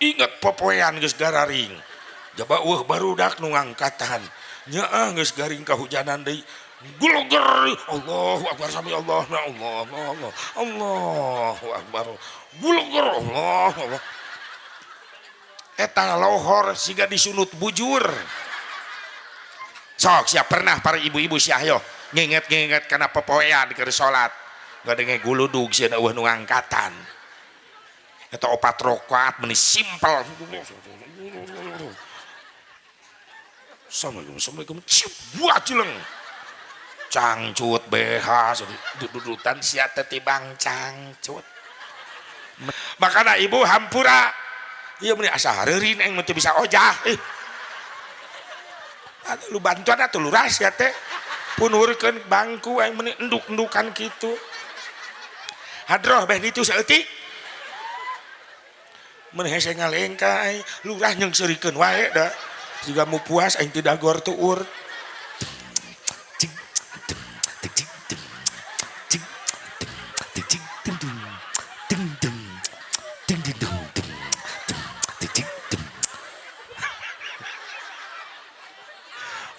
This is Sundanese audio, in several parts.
Inget popoean geus gararing. Jaba eueuh barudak nu ngangkatan. Nyaah geus garing kahujanan deui. Guluger Allahu akbar sami Allah Allah Allah Allahu akbar. Guluger Allah Allah. Eta lohor siga disunut bujur. Sok siap pernah para ibu-ibu sia ayo nginget-nginget kana popoean keur salat. Ngadenge guludug sieun eueuh nu ngangkatan. Eta opat rakaat meni simpel. Assalamualaikum, assalamualaikum, cip, buat cileng. Cangcut BH, dudutan sia teh tibang cangcut. Makana ibu hampura. Ieu meni asa hareurin aing mah teu bisa ojah. Ih. Atuh lu bantuan atuh lurah sia teh. Punurkeun bangku aing meni enduk-endukan kitu. Hadroh beh ditu saeutik. Mun hese ngalengka aing lurah nyeungseurikeun wae da. Jika mau puas aing teu dagor tuur.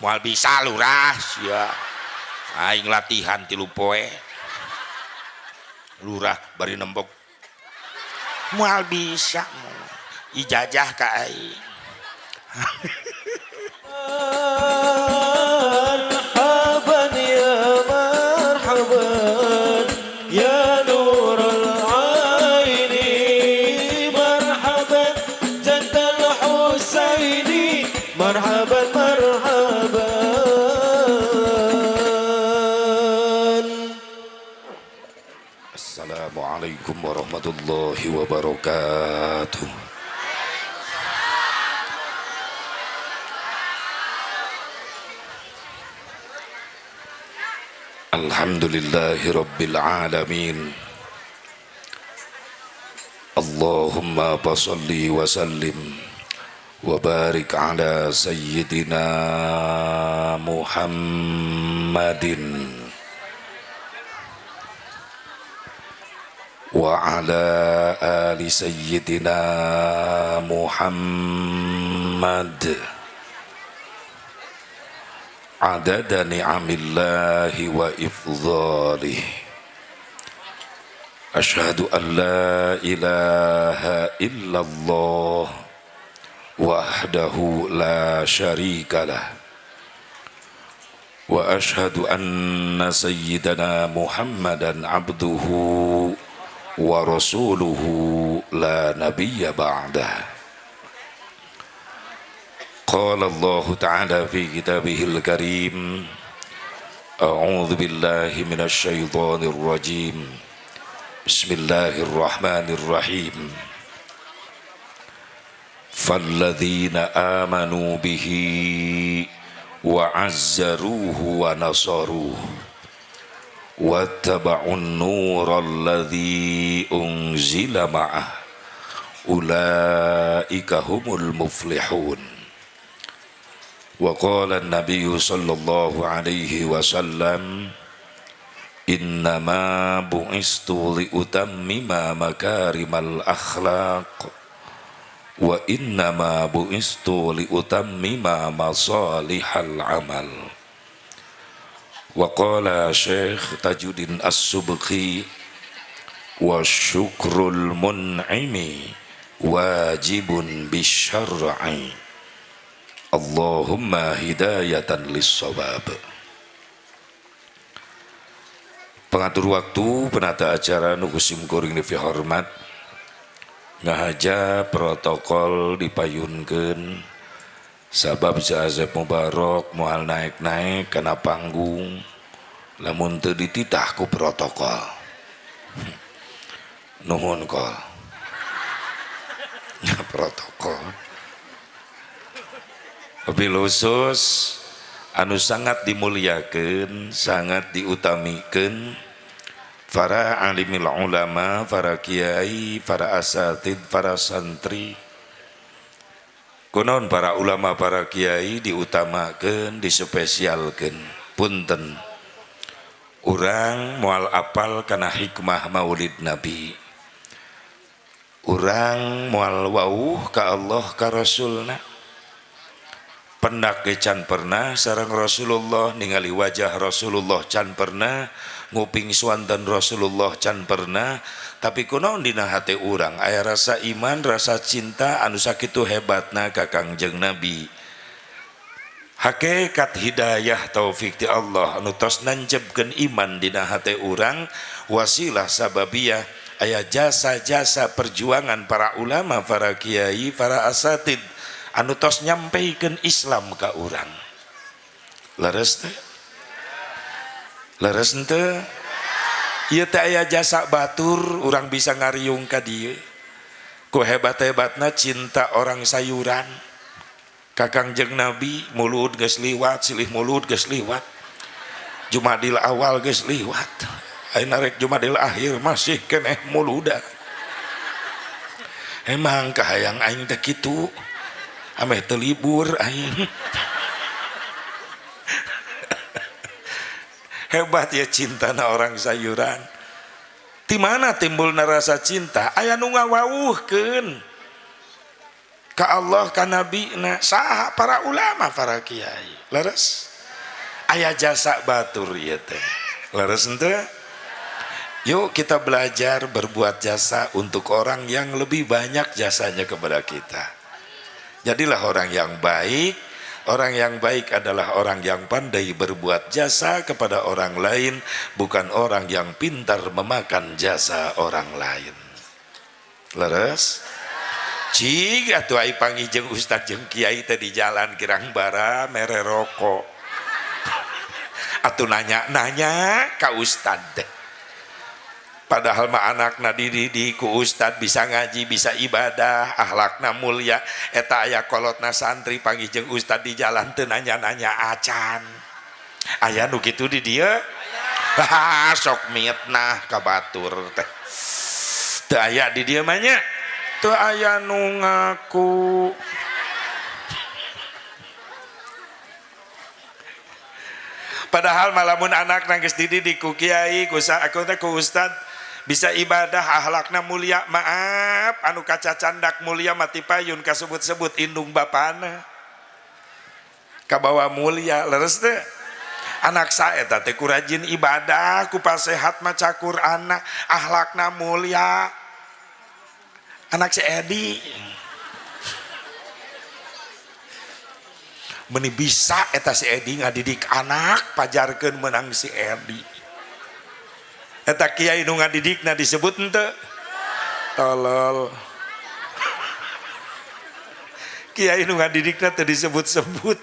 Moal bisa lurah sia. Aing latihan 3 poe. Lurah bari nembok. Moal bisa ijazah ka aing. Marhaban ya marhaban ya nurul aini marhaban jadal Husaini marhaban marhaban. Assalamualaikum warahmatullahi wabarakatuh. Alhamdulillahi rabbil alamin. Allahumma salli wa sallim wa barik ala sayyidina Muhammadin wa ala ali sayyidina Muhammad. Adada ni'amillahi wa ifdhalih. Ashhadu an la ilaha illallah wahdahu la syarikalah wa ashhadu anna sayyidana Muhammadan abduhu wa rasuluhu la nabiyya ba'dah. Qala Allah Ta'ala fi kitabihil karim, a'udzu billahi minasy syaithanir rajim. Bismillahirrahmanirrahim. Falladzina amanu bihi wa 'azzaruhu wa nasaruhu wattaba'un nural ladzi unzila ma'ah ulaika humul muflihun. Wa qala an-nabiy sallallahu alaihi wasallam innama bu'istu liutammima makarimal akhlaq wa innama bu'istu liutammima masalihal amal. Wa qala Syekh Tajuddin As-Subki wa syukrul mun'imi wajibun bisyar'i. Allahumma hidayatan lis-shawab. Pengatur waktu penata acara nu kusim kuring dihormat ngahaja protokol dipayunkeun sabab Azab Mubarok moal naik-naik kana panggung lamun teu dititah ku protokol. Nuhun kol. Nya protokol. Wabil khusus anu sangat dimuliakeun, sangat diutamikeun para alimil ulama, para kiai, para asatid, para santri. Kunaon para ulama, para kiai diutamakeun, dispesialkeun. Punten. Urang moal apal kana hikmah Maulid Nabi. Urang moal wauh ka Allah ka Rasulna. Pendak ge can pernah sareng Rasulullah, ningali wajah Rasulullah can pernah, nguping suanten Rasulullah can pernah, tapi kunaon dina hate urang aya rasa iman, rasa cinta anu sakitu hebatna ka Kangjeng Nabi. Hakikat hidayah taufik ti Allah anu tos nanjebkeun iman dina hate urang, wasilah sababiyah aya jasa-jasa perjuangan para ulama, para kiai, para asatid anu tos nyampaikan Islam ka urang. Leres teh? Leres henteu? Ieu teh aya jasa batur urang bisa ngariung ka dieu. Ku hebat-hebatna cinta orang sayuran ka Kangjeng Nabi, mulud geus liwat, silih mulud geus liwat, Jumadil awal geus liwat, ayeuna rek Jumadil akhir masih keneh muludan. Emang kahayang aing teh kitu, ameh teu libur aing. Hebat ya cintana orang sayuran. Di mana timbulna rasa cinta? Aya nu ngawawuhkeun ka Allah ka Nabi na saha? Para ulama, para kiai. Leres? Aya jasa batur ieu teh. Leres henteu? Yuk kita belajar berbuat jasa untuk orang yang lebih banyak jasanya kepada kita. Jadilah orang yang baik. Orang yang baik adalah orang yang pandai berbuat jasa kepada orang lain, bukan orang yang pintar memakan jasa orang lain. Leres? Cig atuh ai panggih jeung ustad jeung kiai teh di jalan kirang bara mere rokok. Atuh nanya-nanya ka ustad teh. Padahal mah anakna dididik ku ustad bisa ngaji, bisa ibadah, akhlakna mulia. Eta aya kolotna santri panggih jeung ustad di jalan teu nanya-nanya acan. Aya nu kitu di dieu? Hah, sok mitnah ka batur teh. Teu aya di dieu mah nya. Teu aya nu ngaku. Padahal malamun anakna geus dididik ku kiai, ku ku ustad bisa ibadah, akhlakna mulia, maaf anu kaca candak mulia mati payun kasebut-sebut indung bapana kabawa mulia. Leres teh? Anak saeta teh ku rajin ibadah, ku pasehat maca Qur'anna, akhlakna mulia. Anak si Edi meni bisa eta si Edi ngadidik anak pajarkeun menang si Edi. Eta kiai nu ngadidikna disebut henteu? Tolol. Kiai nu ngadidikna teu disebut-sebut.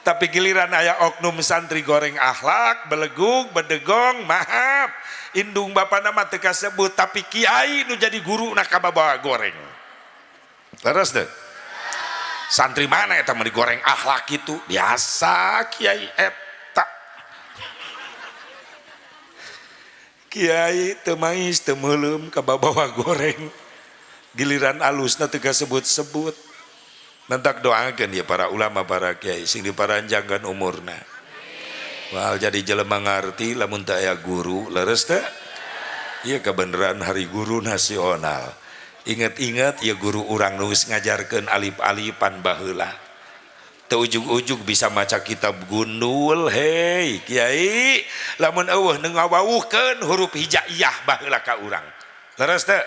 Tapi giliran aya oknum santri goreng akhlak, belegug, bedegong, maaf, indung bapana mah teu kasebut, tapi kiai nu jadi guru na kababawa goreng. Leres teu? Santri mana eta mah digoreng akhlak kitu? Biasa kiai eta. Kiai teu mais teu meuleum kababawa goreng. Giliran alusna teu kasebut-sebut. Mentak doakeun ya para ulama, para kiai sing diparanjangkeun umurna. Wal jadi jelema ngarti lamun teu aya guru, leres teu? Ieu kabeneran hari guru nasional. Ingat-ingat ya guru urang nu geus ngajarkeun alif-alifan baheula. Teu ujug-ujug bisa maca kitab gundul, hei kiai, lamun eueuh nu ngawawuhkeun huruf hijaiyah baheula ka urang. Leres teu?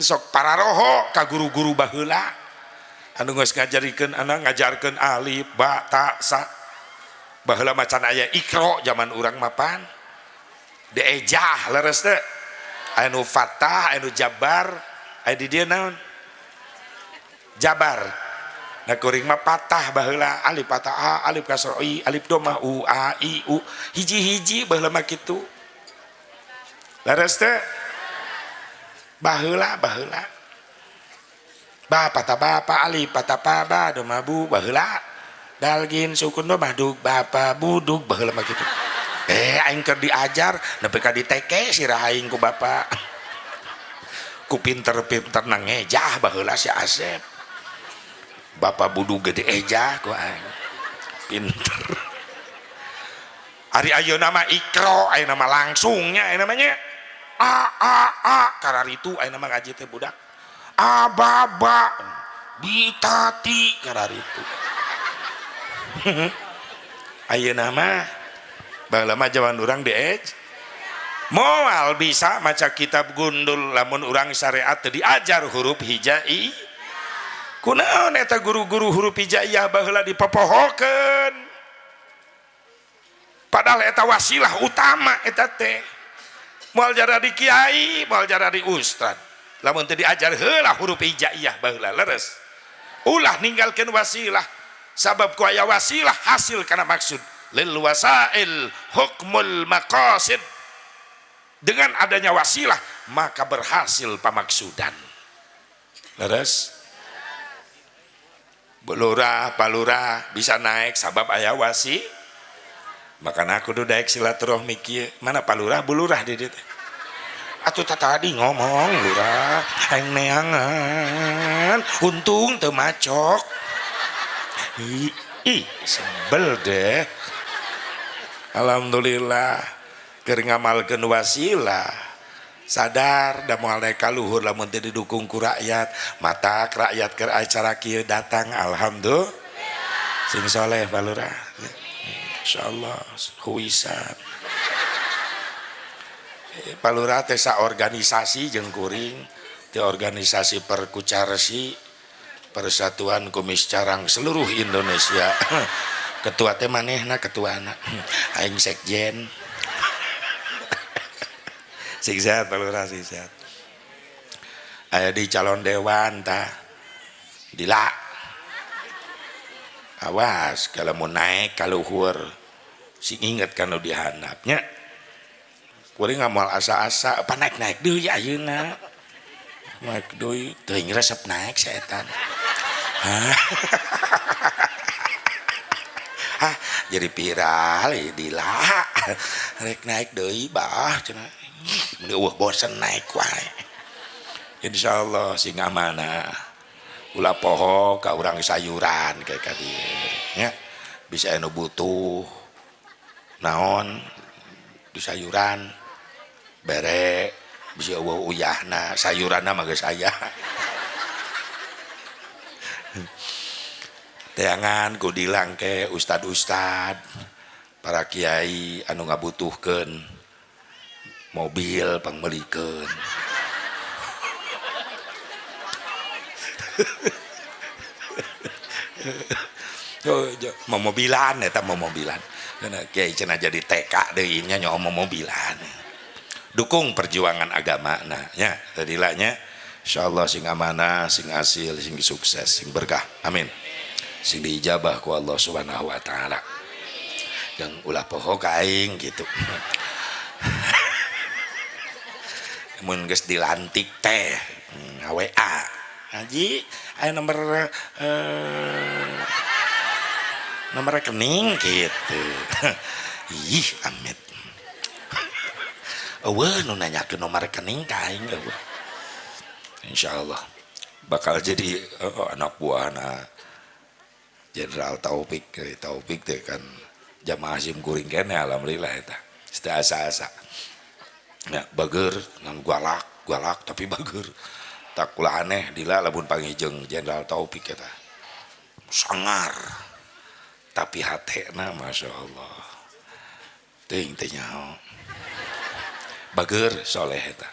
Sok pararoho ka guru-guru baheula anu geus ngajarikeun anak ngajarkeun alif ba ta sa. Baheula macan aya ikro zaman urang mapan. Diejah leres teu? Aya nu fathah, aya nu jabar, aya di dieu naon? Jabar. Nah kuring mah patah baheula, alif patah a, alif kasroh i, alif domah u, a i u, hiji-hiji baheula mah kitu. Leres teu? Baheula baheula. Ba patah ba pa alif patah pa ba domah bu baheula. Dal gin sukun domah dug bapa budug baheula mah kitu. Aing keur diajar nepi ka diteke sirah aing ku bapa. Ku pinter-pinter na ngejah baheula si Asep. Bapak budug gede ejah ku aing. Pinter. Ari ayeuna mah ikro, ayeuna mah langsungnya ayeuna mah nya. A A A kararitu ayeuna mah ngaji teh budak A ba ba bitati kararitu. Ayeuna mah baheula mah jaman urang di moal bisa maca kitab gundul lamun urang syariat teu diajar huruf hijaiyah. Kunaon eta guru-guru huruf hijaiyah baheula dipopohokeun, padahal eta wasilah utama eta teh. Moal jadi kiai, moal jadi ustad lamun teu diajar heula huruf hijaiyah baheula. Leres, ulah ninggalkeun wasilah, sabab ku aya wasilah hasil kana maksud. Lil wasail hukmul maqasid. Dengan adanya wasilah maka berhasil pamaksudan. Leres, lurah palurah bisa naik sabab aya wasi. Makana kudu daek silaturahmi kieu. Mana palurah bulurah di dieu teh? Atuh tadi ngomong lurah aing neangan untung teu macok. Ih, sebel deh. Alhamdulillah keur ngamalkeun wasilah. Sadar da moal naik ka luhur lamun teu didukung ku rakyat. Matak rakyat keur acara kieu datang, alhamdulillah. Sing soleh palurah. Insyaallah huisan. Palurah teh saorganisasi jeung kuring teh, organisasi Perkucarsi, Persatuan Kumis Carang seluruh Indonesia. Ketua teh manehna ketuana, aing sekjen. Sing sehat palurah, sing sehat. Aya di calon dewan tah dila, awas kalau mau naik kaluhur sing inget kan nu dihandapnya. Kuring nggak moal asa-asa apa naik-naik deui ayeuna, naik deui teuing resep naik setan. Hah, jadi viral ya dila rek naik deui bah cenah. Mun eueuh bosen naik wae. Insyaallah sing amanah, ulah poho ka urang sayuran kayak ka dieu nya. Bisa anu butuh naon di sayuran bere, bisa eueuh uyahna sayuranna mah geus aya. Teangan ku dilang ke ustad-ustad, para kiai anu ngabutuhkeun mobil pangmeulikeun. Momobilan eta, momobilan. Kiai cenah jadi TK deui nya nyaho momobilan. Dukung perjuangan agama nah nya tadila nya. Insyaallah sing amanah, sing asil, sing sukses, sing berkah. Amin. Sing diijabah ku Allah Subhanahu wa taala. Yang ulah poho ka aing gitu. Mun geus dilantik teh WA. Haji, aya nomor nomor rekening gitu. Ih, amit. Eueuh nu nanyakeun nomor rekening ka aing eueuh. Insyaallah bakal jadi anak buahna Jenderal Taufik. Taufik teh kan jamaah sim kuring kene, alhamdulillah eta. Teu asa-asa. Ya, bager ngan galak, galak tapi bager. Tak kula aneh dila lamun panggih jeung Jenderal Taufik eta. Sangar. Tapi hatena Masya Allah. Teuing teh nyaho. Bager soleh eta.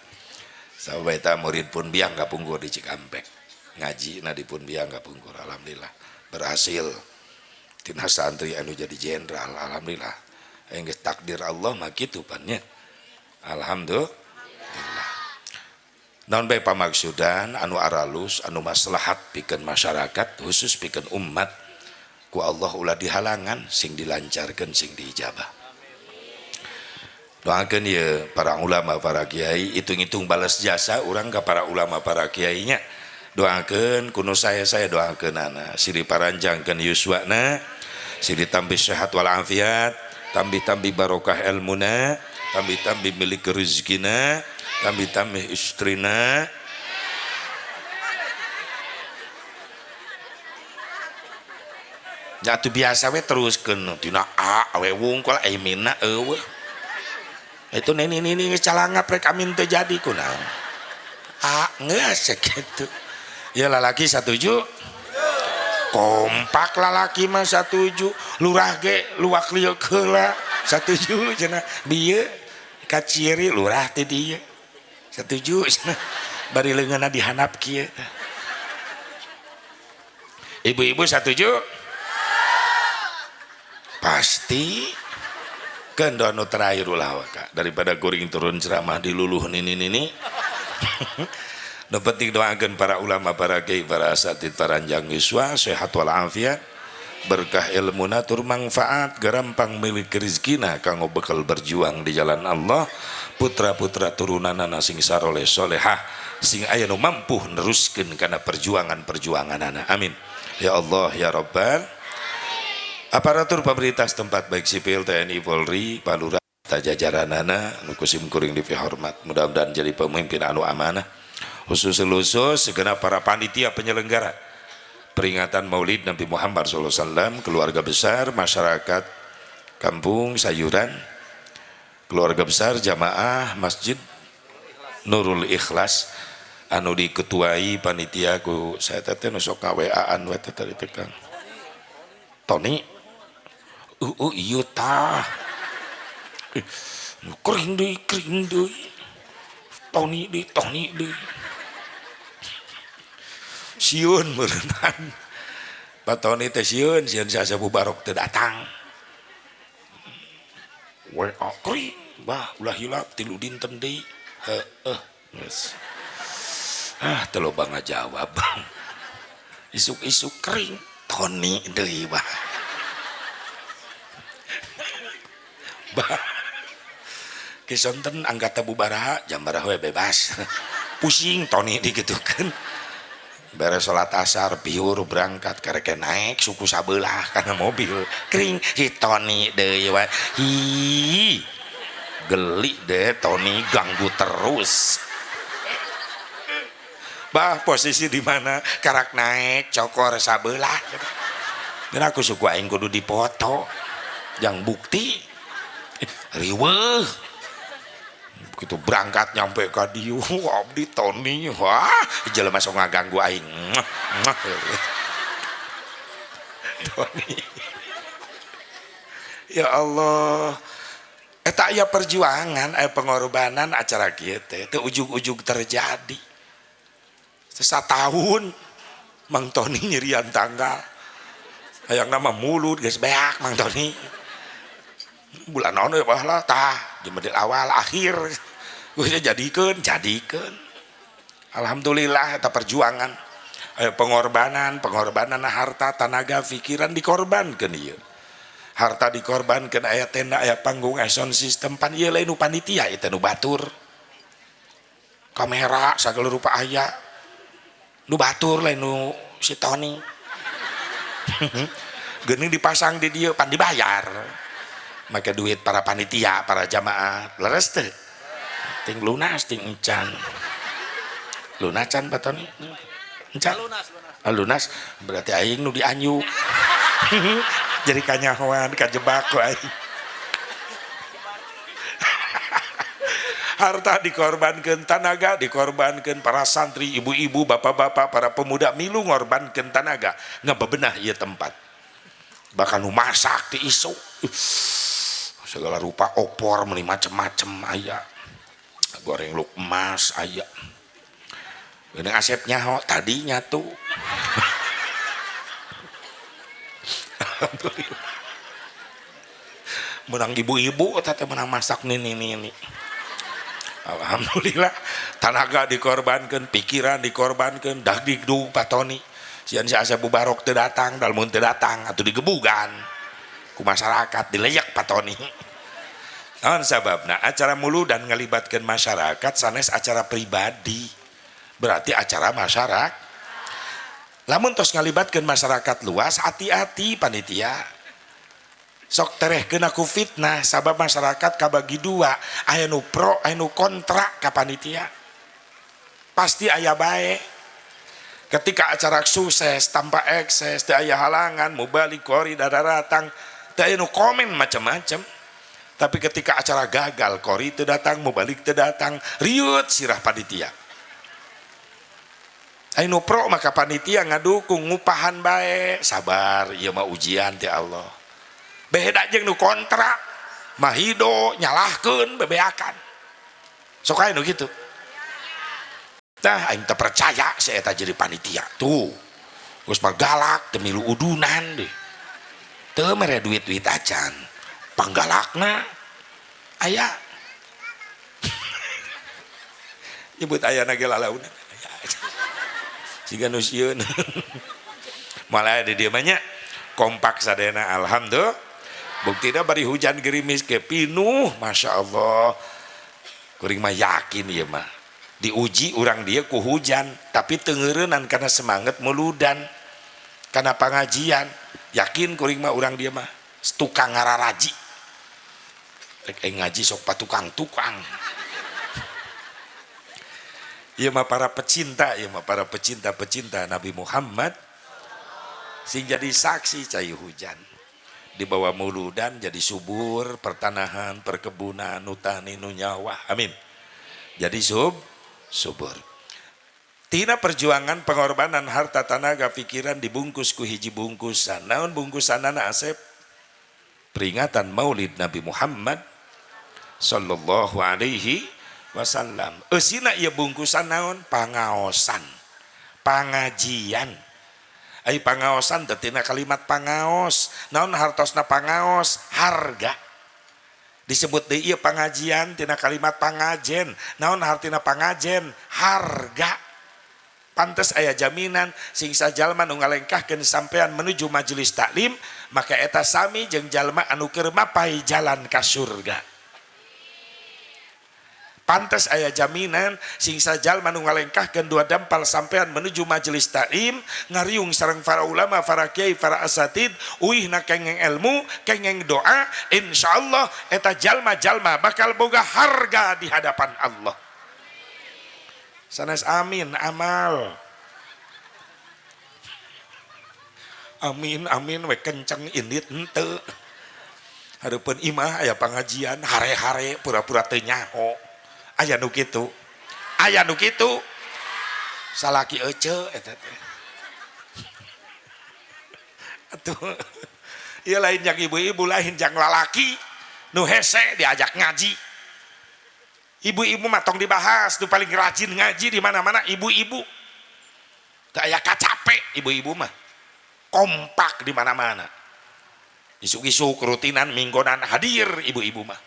Sabab eta murid pun biang kapungkur di Cikampek. Ngaji na di pun biang kapungkur, alhamdulillah. Berhasil. Tina santri anu jadi jenderal, alhamdulillah. Aing geus takdir Allah mah kitu pan nya. Alhamdulillah. Naon bae pamaksudan anu aralus, anu maslahat pikeun masyarakat, khusus pikeun umat, ku Allah ulah dihalangan, sing dilancarkeun, sing diijabah. Doakeun ye para ulama, para kiai, hitung-hitung balas jasa urang ka para ulama, para kiainya. Doakeun kuno saya doakeun ana siri paranjangkeun yuswana, siri tambih sehat walafiat, tambih-tambih barokah ilmuna, tambih-tambih milik rezekina, tambih-tambih istrina. Ya atuh biasa we teruskeun tina A we wungkul ai mina eueuh. Itu nini nini geus calangap rek amin teu jadi kunaon. Ah, geus sakitu. Ya lalaki satuju. Kompak lalaki mah satuju. Lurah ge luak lieuk heula satuju cenah. Bieu kaciri lurah teh dieu. Satuju cenah. Bari leungeunna dihandap kieu. Ibu-ibu satuju? Pasti. Keun nu terakhir ulah waka daripada kuring turun ceramah di luluh nini nini. Nu penting doakeun para ulama, para kiai, para asatid, para anjang yuswa sehat walafiat, berkah ilmuna tur manfaat, garampang milik rezekina kanggo bekal berjuang di jalan Allah, putra-putra turunanana sing saroleh solehah, sing aya nu mampu neruskeun kana perjuangan-perjuanganana. Amin ya Allah ya Rabbal. Aparatur pemerintah setempat baik sipil, TNI, Polri, Palura, jajaranana nu kusim kuring dipihormat, mudah-mudahan jadi pemimpin anu amanah. Khusus khusus segenap para panitia penyelenggara peringatan Maulid Nabi Muhammad SAW, keluarga besar masyarakat kampung Sayuran, keluarga besar jamaah Masjid Nurul Ikhlas anu diketuai panitia ku saya teh nu sok WA-an we teh tadi teh Kang Tony. Oh iya tah, kering deui, kering deui, Tony deui, Tony deui, sieun meureunnan Pak Tony teh, sieun sieun si Asep Mubarok teu datang. WA kering, bah ulah hilap 3 dinten deui. Heeh, geus ah teu loba ngajawab. Isuk-isuk kering, Tony deui. Bah bah kisonten anggota bubaraha jam baraha we bebas. Pusing Tony digitukeun. Beres sholat asar piur berangkat, karek naik suku sabelah karena mobil, kering si Tony deui we. Hi geli deh Tony ganggu terus. Bah posisi di mana karak naik cokor sabelah dan aku suku aing kudu dipoto yang bukti riweuh. Begitu berangkat nyampe ka dieu, abdi Tony, wah jelema sok ngaganggu aing. Tony ya Allah, eta aya perjuangan, aya pengorbanan acara kieu teh teu ujug-ujug terjadi. Satahun Mang Tony nyirian tanggal, hayang nama mulut geus beak Mang Tony bulan naon we bah lah tah di model awal akhir geus jadikeun jadikeun. Alhamdulillah eta perjuangan, aya pengorbanan, pengorbanan harta, tenaga, pikiran dikorbankeun ieu. Harta dikorbankeun, aya tenda, aya panggung, aya sound system, pan ieu lain nu panitia ieu teh nu batur. Kamera sagala rupa aya. Nu batur lain nu si Tony. Geuning dipasang di dieu pan dibayar. Make duit para panitia, para jamaah, leres teu? Ting lunas ting encan. Lunas can Pak Tony? Encan? Lunas, lunas. Ah, lunas berarti aing nu dianyu. Jadi kanyahoan kajebak ku aing. Harta dikorbankan, tenaga dikorbankan, para santri, ibu-ibu, bapak-bapak, para pemuda milu ngorbankan tenaga ngebebenah ieu tempat. Bahkan nu masak ti isuk segala rupa opor meuni macem-macem aya, goreng luk emas aya. Ini Asep nyaho tadinya tuh. Alhamdulillah menang ibu-ibu teh menang masak nini nini. Alhamdulillah tenaga dikorbankan, pikiran dikorbankan, dagdikdug Pak Tony. Sian si Asep Mubarok teu datang, dalmun teu datang atuh digebugan ku masyarakat, dileyak Pak Tony. Naon sababna acara mulu dan ngalibatkeun masyarakat sanes acara pribadi. Berarti acara masyarakat. Lamun tos ngalibatkeun masyarakat luas, hati-hati panitia. Sok terehkeun aku fitnah sabab masyarakat kabagi dua, aya nu pro, aya nu kontra ka panitia. Pasti aya bae. Ketika acara sukses tanpa ekses, teu aya halangan, mubalik kori daratang, teu aya nu komen macam-macam. Tapi ketika acara gagal, kori teu datang, mubalik teu datang, riut sirah panitia. Ai nu pro maka panitia ngadukung ngupahan bae, sabar ieu mah ujian ti Allah. Beda jeung nu kontra, mahido nyalahkeun bebeakan. Sok aya nu kitu. Tah aing teu percaya si eta jadi panitia. Tuh. Geus mah galak teu milu udunan deh. Teu mere duit-duit acan. Panggalakna aya nyebut ayana ge lalaunan aya siga nu sieun malah di dieu mah nya kompak sadayana alhamdulillah buktina bari hujan gerimis ke pinuh Masya Allah kuring mah yakin ieu mah diuji urang dia ku hujan tapi teu ngeureunnan karena semangat muludan karena pangajian yakin kuring mah urang dia mah tukang ngararaji rek ngaji sok patukang-tukang. Ieu mah para pecinta, ieu mah para pecinta-pecinta Nabi Muhammad sing jadi saksi cai hujan. Dibawa muludan jadi subur pertanahan, perkebunan, nu tani, nu nyawah. Amin. Jadi subur. Tina perjuangan pengorbanan harta tanaga pikiran dibungkus ku hiji bungkusan. Naon bungkusanana Asep? Peringatan Maulid Nabi Muhammad sallallahu alaihi wasallam. Eusina ieu bungkusan naon? Pangaosan, pangajian. Ai pangaosan teh tina kalimat pangaos. Naon hartosna pangaos? Harga. Disebut deui ieu pangajian tina kalimat pangajen. Naon hartina pangajen? Harga. Pantes aya jaminan sing sajalma nu ngalengkahkeun sampean menuju majelis taklim, maka eta sami jeung jalma anu keur mapai jalan ka surga. Pantes aya jaminan sing sajalma nu ngalengkahkeun dua dampal sampean menuju majelis taklim, ngariung sareng para ulama, para kiai, para asatid, uihna kengeng ilmu, kengeng doa, insyaallah eta jalma-jalma bakal boga harga di hadapan Allah. Sanes amin amal. Amin amin we kenceng indit henteu. Hareupeun imah aya pangajian hare-hare pura-pura teu nyaho. Aya nu kitu. Aya nu kitu. Salaki ece eta teh. Atuh ieu lain jang ibu-ibu, lain jang lalaki nu hese diajak ngaji. Ibu-ibu mah tong dibahas, nu paling rajin ngaji di mana-mana ibu-ibu. Teu aya kacape ibu-ibu mah. Kompak di mana-mana. Isuk-isuk rutinan minggonan hadir ibu-ibu mah.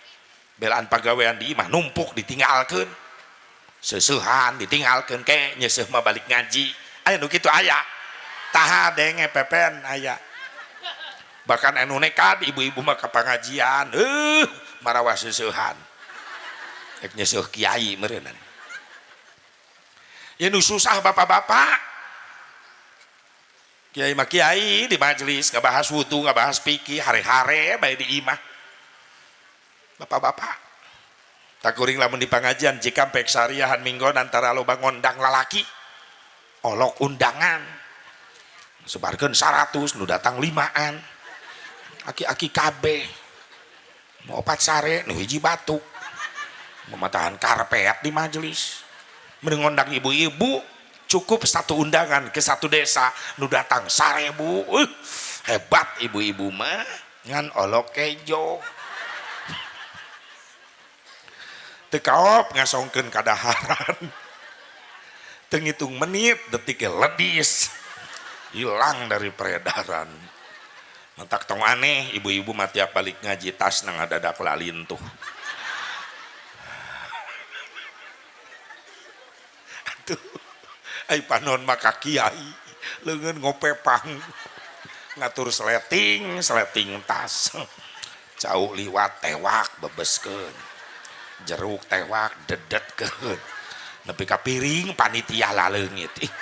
Belaan pagawean di imah numpuk ditinggalkeun. Seuseuhan ditinggalkeun ke nyeuseuh mah balik ngaji. Aya nu kitu aya. Taha denge pepen aya. Bahkan anu nekat ibu-ibu mah ka pangajian, marawa seuseuhan. Rek nyeuseuh kiai meureunnan. Ya nu susah bapak-bapak. Kiai mah kiai di majelis ngabahas wudu, ngabahas fikih, hare-hare bae di imah. Bapak-bapak. Tak kuring lamun di pangajian Cikampek sariahan minggon antara loba ngondang lalaki. Olok undangan. Sebarkeun 100 nu datang 5an. Aki-aki kabeh. Nu opat sare, nu hiji batuk. Mematahan karpet di majelis. Mending ngondang ibu-ibu cukup satu undangan ke satu desa nu datang 1000. Hebat ibu-ibu mah ngan olok kejo. Teu kaop ngasongkeun kadaharan. Teu ngitung menit detiknya ledis hilang dari peredaran. Mentak tong aneh ibu-ibu mah tiap balik ngaji tas nang ngadadak lalintuh. Atuh ai panon mah ka kiai leungeun ngopepang ngatur sleting sleting tas cau liwat tewak bebeskeun jeruk tewak dedetkeun nepi ka piring panitia laleungit ih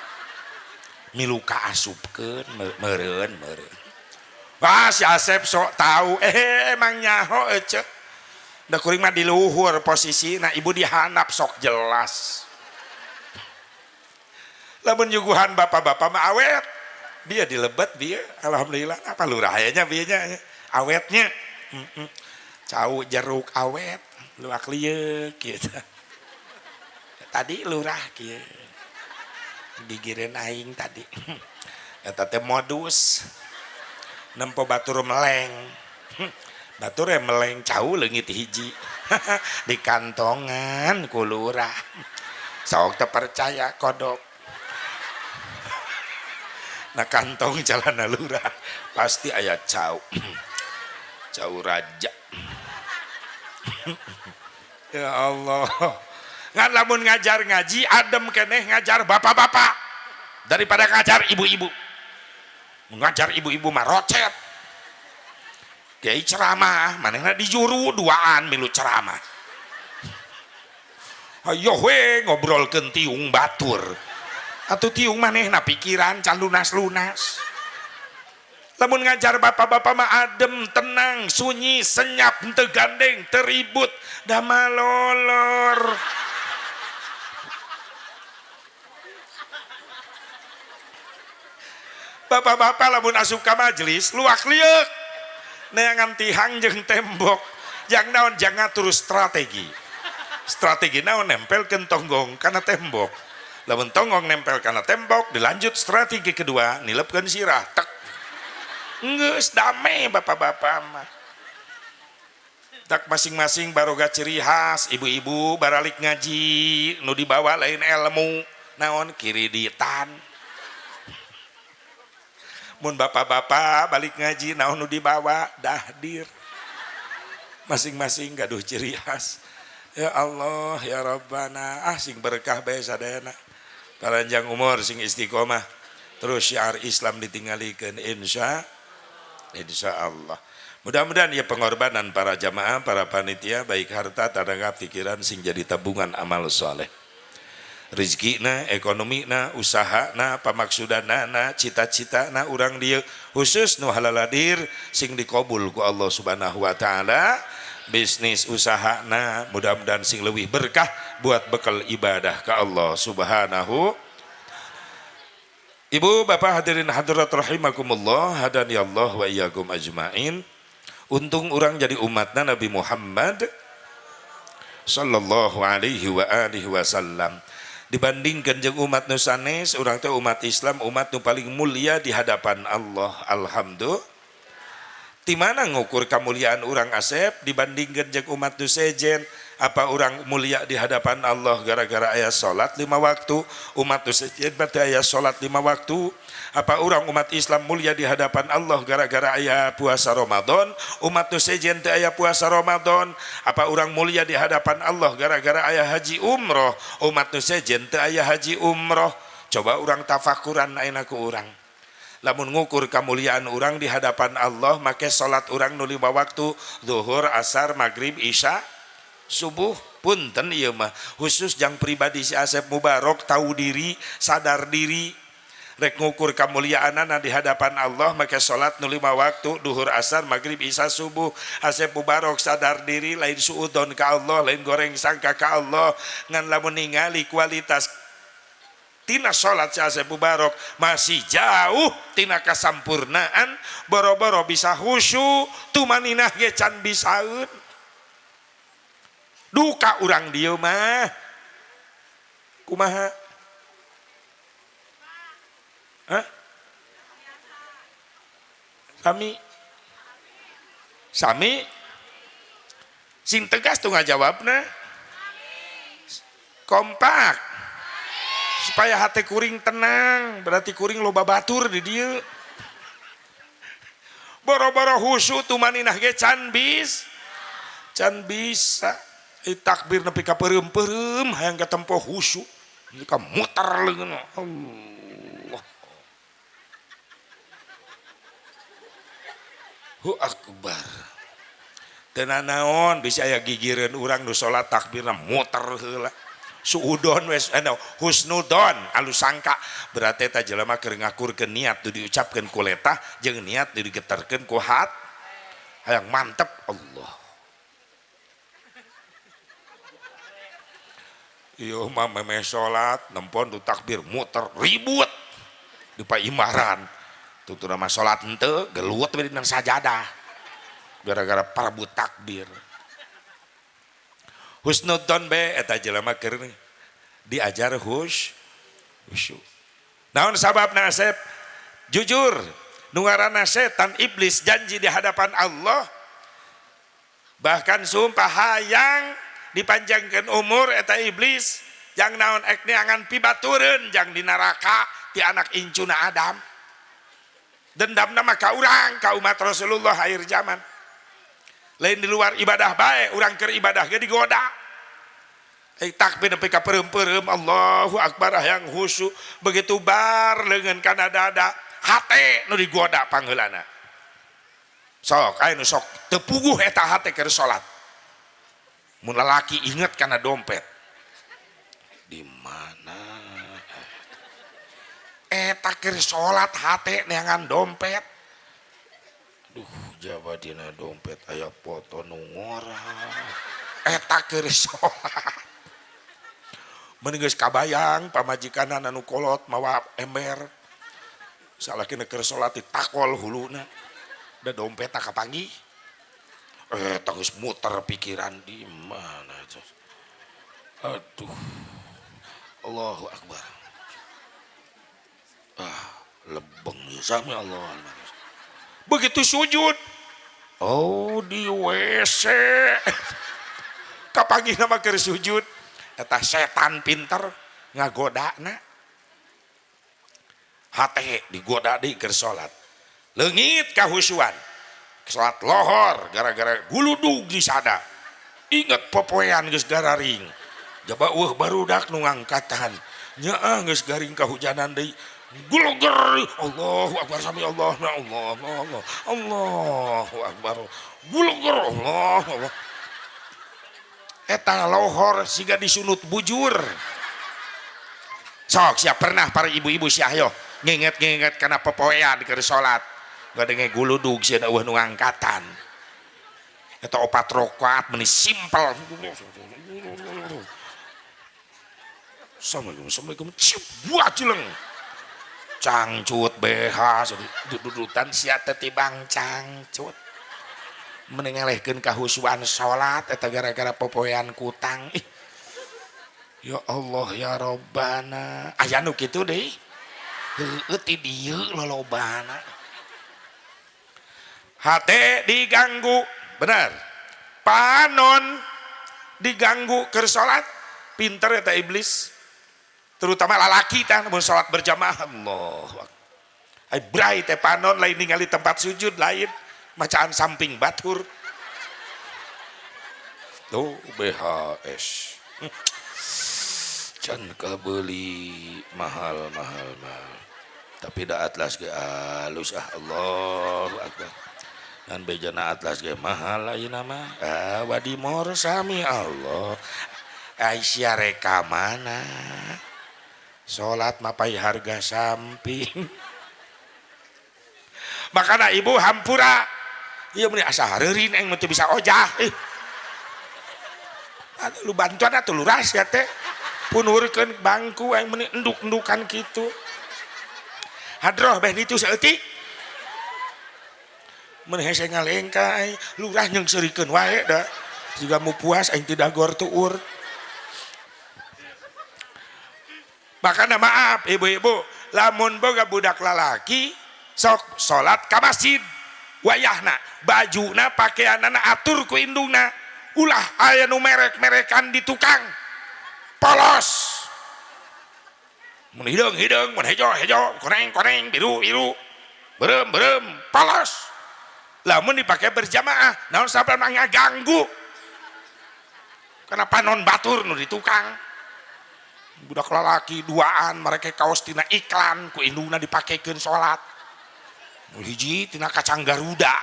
milu ka asupkeun meureun meureun. Wah si Asep sok tahu emang nyaho ece da kuring mah di luhur posisina ibu dihandap sok jelas. Lamun nyuguhan bapak-bapak mah awet dia dilebet dia alhamdulillah apa lurah nya bieu nya awetnya. Cau jeruk awet luak lieuk gitu. Tadi lurah kieu gigireun aing tadi. Eta teh modus nempo batur meleng. Batur meleng cau leungit hiji di kantongan ku lurah. Sok teu percaya kodok. Nah kantong celana lurah pasti aya cau. Cau raja. Ya Allah. Ngan lamun ngajar ngaji adem keneh ngajar bapak-bapak daripada ngajar ibu-ibu. Ngajar ibu-ibu mah rocet. Kiai ceramah manehna dijuru duaan milu ceramah. Ayo we ngobrolkeun tiung batur. Atuh tiung manehna pikiran can lunas-lunas. Lamun ngajar bapak-bapak mah adem, tenang, sunyi, senyap, henteu gandeng, teu ribut, da malolor. Bapak-bapak lamun asup ka majelis luak lieuk neangan tihang jeung tembok. Jang naon jang ngatur strategi. Strategi naon nempelkeun tonggong kana tembok. Lamun tonggong nempel kana tembok dilanjut strategi kedua nilepkeun sirah tek. Geus damai bapak-bapak mah. Tak masing-masing baroga ciri khas, ibu-ibu baralik ngaji nu dibawa lain ilmu naon kiriditan. Mun bapak-bapak balik ngaji naon nu dibawa dahdir. Masing-masing gaduh ciri khas. Ya Allah ya Rabbana, ah sing berkah bae sadayana. Paranjang umur sing istiqomah. Terus syiar Islam ditinggalikeun insya Allah. Mudah-mudahan ya pengorbanan para jamaah, para panitia baik harta, tenaga, pikiran sing jadi tabungan amal soleh. Rizkina, ekonomina, usahana, pamaksudanana, cita-citana urang dieu khusus nu halaladir sing dikabul ku Allah Subhanahu wa taala. Bisnis usahana mudah-mudahan sing leuwih berkah buat bekal ibadah ka Allah Subhanahu. Ibu bapak hadirin hadirat rahimakumullah, hadani Allah wa iyyakum ajmain. Untung urang jadi umatna Nabi Muhammad sallallahu alaihi wa alihi wasallam. Dibandingkan jeung umat nu sanes, urang teh umat Islam, umat nu paling mulia di hadapan Allah. Alhamdulillah. Di mana ngukur kemuliaan urang Asep dibandingkan jeung umat nu sejen? Apa urang mulia di hadapan Allah gara-gara aya salat 5 waktu? Umat nu sejen berarti aya salat 5 waktu. Apa urang umat Islam mulia di hadapan Allah gara-gara aya puasa Ramadan? Umat nu sejen teu aya puasa Ramadan. Apa urang mulia di hadapan Allah gara-gara aya haji umroh? Umat nu sejen teu aya haji umroh. Coba urang tafakuran ayeuna ku urang. Lamun ngukur kemuliaan urang di hadapan Allah make salat urang nu 5 waktu, zuhur, asar, maghrib, isya, subuh. Punten ieu mah khusus jang pribadi si Asep Mubarok tahu diri, sadar diri. Rek ngukur kemuliaanana di hadapan Allah make salat nu 5 waktu, duhur, asar, maghrib, isya, subuh. Asep Mubarok sadar diri, lain suudon ka Allah, lain goreng sangka ka Allah. Ngan lamun ningali kualitas tina salat si Asep Mubarok masih jauh tina kasampurnaan, boro-boro bisa khusyuk, tumaninah ge can bisaeun. Duka urang dieu mah kumaha? Hah? Sami sami sing tegas tuh ngajawabna, kompak supaya hati kuring tenang. Berarti kuring loba batur di dieu. Boro-boro khusyuk tumaninah ge can can bisa. Takbir nepi ka peureum-peureum hayang katempo khusyuk ka muter leungeun. Allah Hu akbar. Teu nanaon bisa aya gigireun urang nu salat takbirna muter heula. Suudon wes husnudon alus sangka berarti eta jelema keur ngakurkeun niat nu diucapkeun ku letah jeung niat nu digetarkeun ku hat hayang mantep Allah. Ieu mah memeh salat nempon du takbir muter ribut di paimaran. Tutur mah salat henteu gelut we dina sajadah. Gara-gara parabut takbir. Husnudzon be eta jelema keur diajar khusyuk. Naon sababna Asep? Jujur, nu ngaranna setan iblis janji di hadapan Allah, bahkan sumpah hayang dipanjangkeun umur eta iblis, jang naon ek neangan pibatureun jang di neraka ti anak incuna Adam. Dendamna mah ka urang, ka umat Rasulullah akhir zaman. Lain di luar ibadah bae, urang keur ibadah ge digoda. Takbir nepi ka peureum-peureum Allahu Akbar hayang khusyuk, begitu bar leungeun kana dada, hate nu digoda pangheulana. Sok aya nu sok teu puguh eta hate keur salat. Mun lalaki inget kana dompet. Di mana? Eta keur salat hate neangan dompet. Duh, jaba dina dompet aya foto nu ngora. Eta keur salat. Mun geus kabayang pamajikanna anu kolot mawa ember. Salakina keur salat ditakol huluna. Da dompetna kapanggih. Eta geus muter pikiran di mana itu. Aduh. Allahu Akbar. Ah, lebeng ya sami Allah. Begitu sujud, oh di WC. Kapanggih nama keur sujud, eta setan pinter ngagodana. Hate digoda di keur salat. Leungit kahusuan. Salat lohor gara-gara guludug di sada. Inget popoean geus gararing. Jaba eueuh barudak nu ngangkatan. Nyaah geus garing kahujanan deui. Guluger Allahu Akbar sami Allah Allah Allah Allahu Akbar. Guluger Allah Allah. Eta lohor siga disunut bujur. Sok siap pernah para ibu-ibu sia ayo nginget-nginget kana popoean keur salat. Ngadenge guludug sia eueuh nu ngangkatan. Eta opat rakaat meuni simpel. Assalamualaikum, assalamualaikum, cium buat cileng. Cangcut BH, dudutan sia teh tibang cangcut. Mending ngelehkeun kahusuan salat eta gara-gara popoean kutang. Ih. Ya Allah ya Robbana. Aya nu kitu deui. Heueuh ti dieu lolobana. Hate diganggu, benar. Panon diganggu keur salat, pinter eta iblis. Terutama lalaki tah mun salat berjamaah Allah. Ai bray teh panon lain ningali tempat sujud lain, macaan samping batur. Tuh BHS. Can kabeli mahal mahal mahal. Tapi da atlas ge alus ah Allahu Akbar. Ngan bejana atlas ge mahal ayeuna mah. Ah wadimor sami Allah. Aisyah reka mana? Salat mapai harga samping. Makana ibu hampura. Ieu meni asa hareurin aing mah teu bisa ojah. Ih. Atuh lu bantuan atuh lurah sia teh. Punurkeun bangku aing meni enduk-endukan kitu. Hadroh beh ditu saeutik. Mun hese ngalengka aing lurah nyeungseurikeun wae da. Jiga mu puas aing teu dagor tuur. Makanya maaf ibu-ibu, lamun boga budak lalaki sok salat ka masjid wayahna, bajuna pakaianana atur ku indungna, ulah aya nu merek-merekan di tukang polos. Mun hideung-hideung, mun hejo-hejo, koneng-koneng, biru-biru, berem-berem, polos. Lamun dipakai berjamaah, naon sababna ngaganggu? Karena panon batur nu di tukang. Budak lalaki duaan mereka kaos tina iklan ku indungna dipakekeun salat. Nu hiji tina kacang Garuda.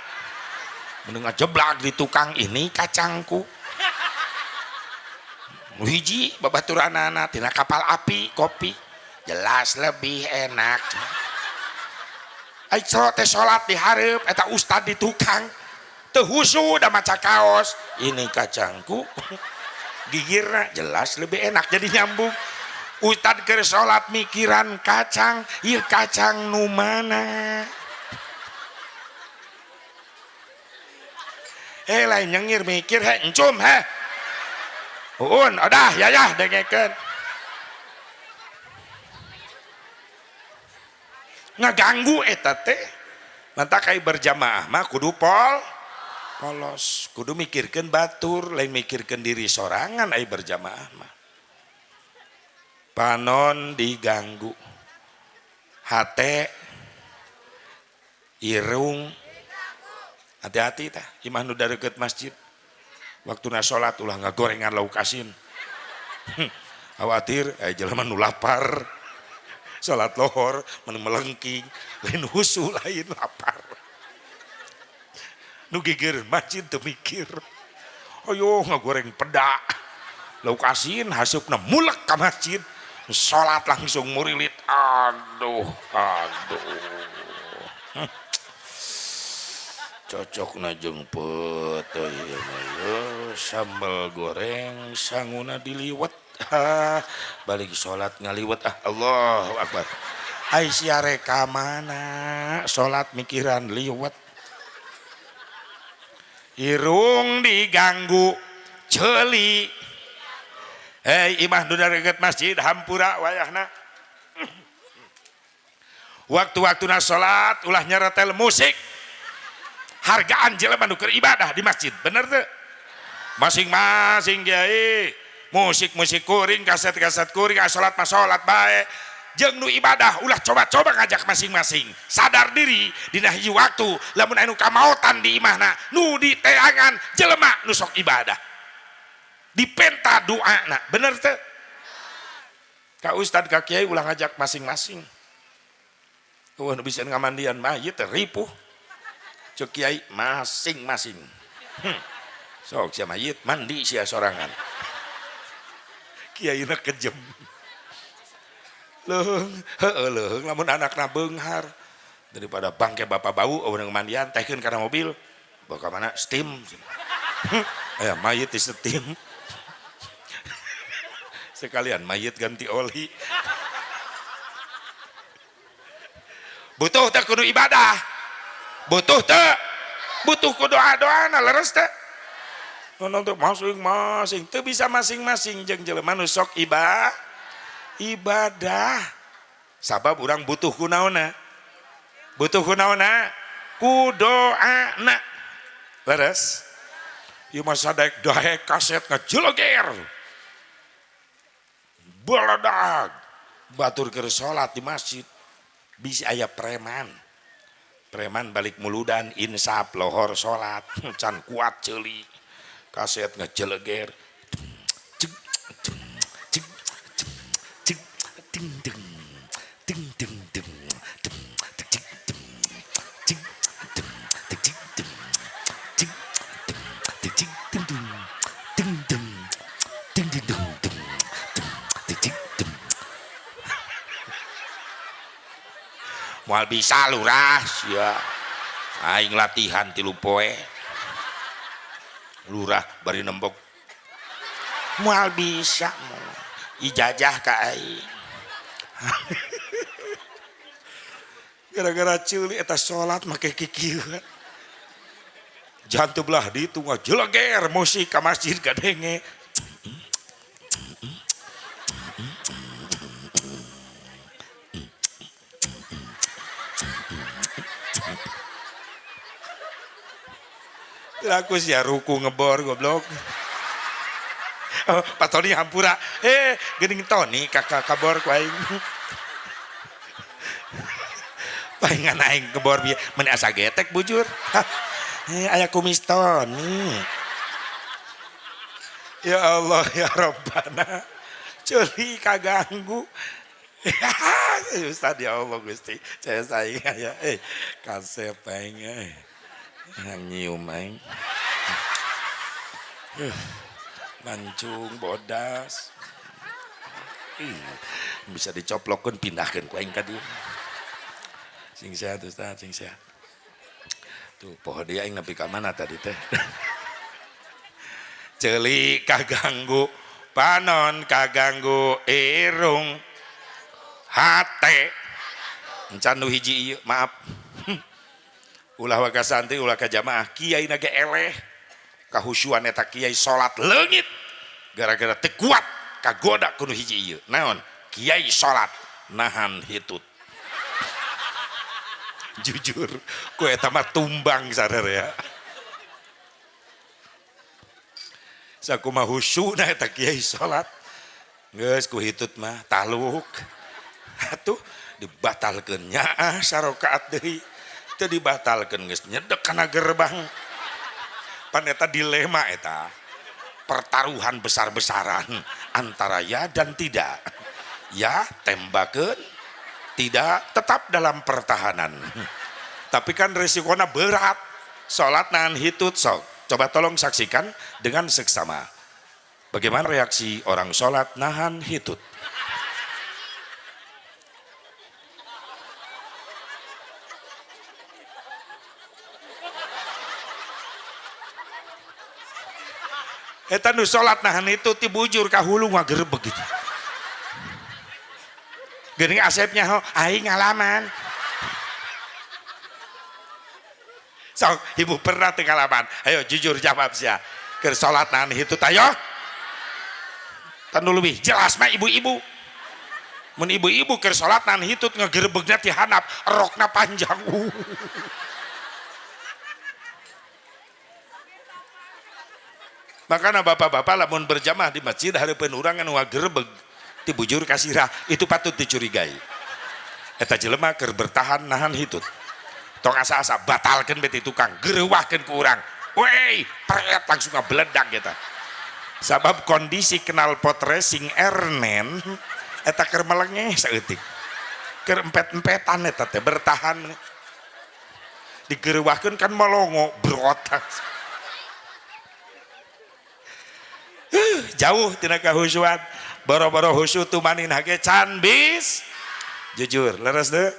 Mun ngajeblak di tukang ini kacangku. Nu hiji babaturanana tina kapal api kopi. Jelas lebih enak. Ai teh salat di hareup eta ustad di tukang. Teu husu da maca kaos. Ini kacangku. Gigirna jelas lebih enak jadi nyambung. Ustad keur salat mikiran kacang, ieu kacang nu mana? Lain nyengir mikir he encum he. Uun odah yayah dengekeun. Ngaganggu eta teh. Mantak ai berjamaah mah kudu polos, kudu mikirkeun batur, lain mikirkeun diri sorangan ai berjamaah mah. Panon diganggu. Hate irung hati-hati tah imah nu dareukeut masjid waktuna salat ulah ngagorengan lauk asin khawatir aya jelema nu lapar salat lohor mun melengking lain husu lain lapar nu gigir masjid teu mikir ayo ngagoreng pedak lauk asin hasupna mulek ka masjid salat langsung murilit aduh aduh cocok na jeung peuteuy sambal goreng sanguna diliwet balik salat ngaliwet ah Allahu akbar ai sia rek ka mana salat mikiran liwet irung diganggu ceuli hei imah nu deukeut masjid hampura wayahna waktu-waktuna salat ulah nyeretel musik hargaan jelema nu keur ibadah di masjid bener teu masing-masing kiai musik-musik kuring kaset-kaset kuring salat mah salat bae jeung nu ibadah ulah coba-coba ngajak masing-masing sadar diri dina hiji waktu lamun anu kamaotan di imahna nu diteangan jelema nu sok ibadah dipenta doana bener teu ka ustad ka kiai ulah ngajak masing-masing eueuh nu bisa ngamandian mayit teh ripuh cek kiai masing-masing sok sia mayit mandi sia sorangan kiaina kejem leuheung heueuh leuheung lamun anakna beunghar daripada bangke bapak bau eueuh mandian tehkeun kana mobil bawa ka mana steam aya mayit di steam sekalian mayit ganti oli butuh teh kudu ibadah butuh teh butuh ku doa-doana leres teh nonton masing-masing teu bisa masing-masing jeung jelema nu sok ibadah sabab urang butuh ku naonna butuh ku naonna ku doana leres ieu mah sadaek-daek kaset ngajeleger beledag batur keur salat di masjid bisi aya preman preman balik muludan insaf lohor salat can kuat ceuli kaset ngejeleger ding ding ding ding ding ding ding ding ding ding ding ding ding. Moal bisa lurah sia. Aing latihan 3 poe. Lurah bari nembok. Moal bisa ijazah ka aing. Gara-gara ceuli eta salat make kikieu. Jantu belah ditu ngajeleger musik ka masjid kadenge. Laku sia ruku ngebor goblok. Oh, Pak Tony hampura. Geuning Tony kakak kabor ku aing. Palingan aing kebor bieu mun asa getek bujur. Aya kumis Tony. Ya Allah ya Rabbana. Ceuli kaganggu. Ustaz ya Allah Gusti. Saya saing aya kasep aing. Nyium aing. Mancung bodas. Bisa dicoplokkeun pindahkeun ku aing ka dieu. Sing sehat Ustaz, sing sehat. Tuh poho dia aing nepi ka mana tadi teh. Ceuli kaganggu, panon kaganggu, irung hate. Encan nu hiji ieu, maaf. Ulah waka santri, ulah ka jamaah, kiai na ge eleh. Kahusyuan eta kiai salat leungit gara-gara teu kuat kagoda ku nu hiji ieu. Naon? Kiai salat nahan hitut. Jujur, ku eta mah tumbang sararea. Sakumaha husyuna eta kiai salat. Geus ku hitut mah taluk. Atuh dibatalkeun nyaah sarakaat deui. Teu dibatalkeun geus nyedek kana gerbang. Pan eta dilema eta. Pertaruhan besar-besaran antara ya dan tidak. Ya tembakeun, tidak tetap dalam pertahanan. Tapi kan resikonya berat. Salat nahan hitut sok. Coba tolong saksikan dengan seksama. Bagaimana reaksi orang salat nahan hitut? Eta nu salat nahan hitut ti bujur ka hulu ngagerebeg gitu. Geuning asepnya ho, aing ngalaman. Sok, ibu pernah teu ngalaman? Ayo jujur jawab sia. Keur salat nahan hitut ayo. Tanu leuwih jelas mah ibu-ibu. Mun ibu-ibu keur salat nahan hitut ngagerebegna ti handap, rokna panjang. Makana bapak-bapak lamun berjamaah di masjid hareupeun urang anu ngagerebeg ti bujur ka sirah, itu patut dicurigai. Eta jelema keur bertahan nahan hitut. Tong asa-asa batalkeun beti tukang, gerewahkeun ku urang. Wey, pret langsung ngabeledak eta. Sabab kondisi knalpot racing Ernen eta keur melengeh saeutik. Keur empet-empetan eta teh bertahan. Digerewahkeun kan melongo berotak. Jauh tina kahusuan. Boro-boro husu tumanin hage can bis. Jujur, leres deh.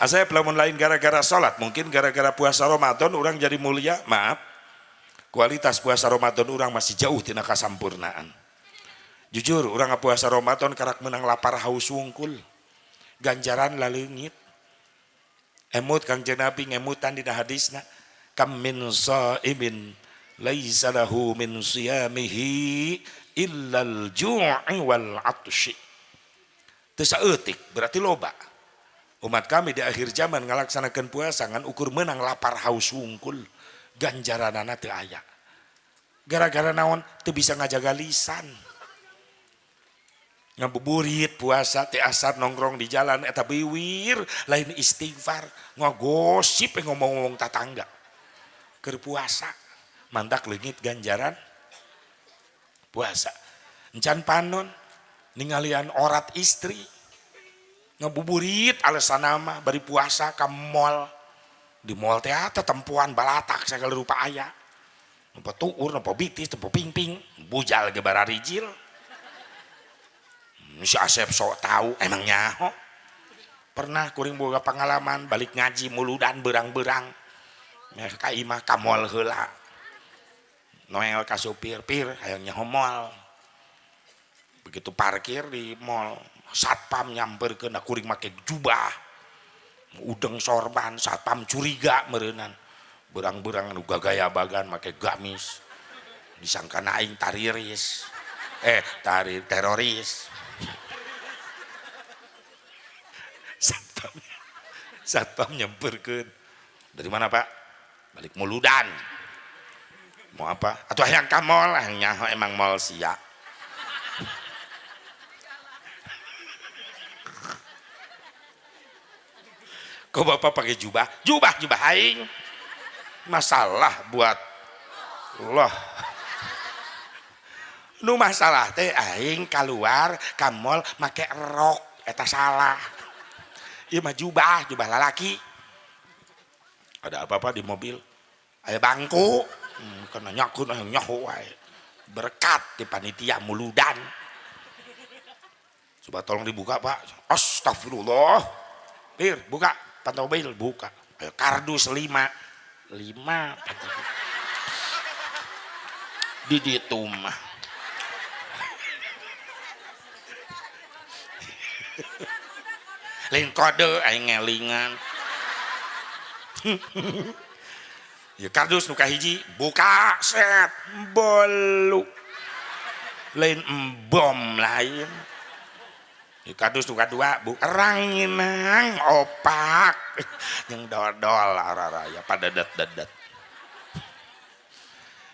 Asep lamun lain gara-gara salat, mungkin gara-gara puasa Ramadan orang jadi mulia, maaf. Kualitas puasa Ramadan orang masih jauh tina kasampurnaan. Jujur, orang puasa Ramadan karak menang lapar haus wungkul. Ganjaran laleungit. Emut Kangjeng Nabi ngemutan dina hadisna, kam min shaimin laisa lahu min siyamihi illal ju'i wal atshi. Teu saeutik berarti loba. Umat kami di akhir zaman ngalaksanakeun puasa ngan ukur menang lapar haus wungkul, ganjaranana teu aya. Gara-gara naon? Teu bisa ngajaga lisan. Ngabuburit puasa teh asar nongkrong di jalan eta biwir lain istighfar, ngagosip ngomong-ngomong tatangga. Keur puasa mantak leungit ganjaran puasa. Encan panon ningalian orat istri ngabuburit alasan nama bari puasa ka mall. Di mall teh tempuan balatak sagala rupa aya. Nempo tuur, nempo bitis, nempo pingping, bujal ge bararijil. Si Asep sok tahu emang nyaho. Pernah kuring boga pengalaman balik ngaji muludan berang-berang. Meh ka imah ka mall heula. Noel ka supir, pir hayang nyaho mall. Begitu parkir di mall, satpam nyamperkeun kuring make jubah. Udeng sorban, satpam curiga meureunnan. Berang-berang anu gagaya bagan make gamis. Disangka aing tariris. Tari teroris. Satpam nyamperkeun. Dari mana, Pak? Balik muludan. Mau apa? Atuh hayang ka mall, hayang nyaho emang mall sia. Kok bapak pakai jubah? Jubah, jubah aing. Masalah buat loh. Nu masalah teh aing keluar ka mall make rok eta salah. Ieu mah jubah, jubah lalaki. Ada apa-apa di mobil? Aya bangku. Kana nyakeun aya nyaho wae. Berkat di panitia muludan. Coba tolong dibuka, Pak. Astagfirullah. Pir, buka. Pantau mobil buka. Ayo kardus 5. 5 di ditu mah. Lain kode aing ngelingan. Ya kardus nu kahiji buka set bolu. Lain embom lain. Ya kardus nu kadua bu ranginang opak jeung dodol araraya padedet-dedet.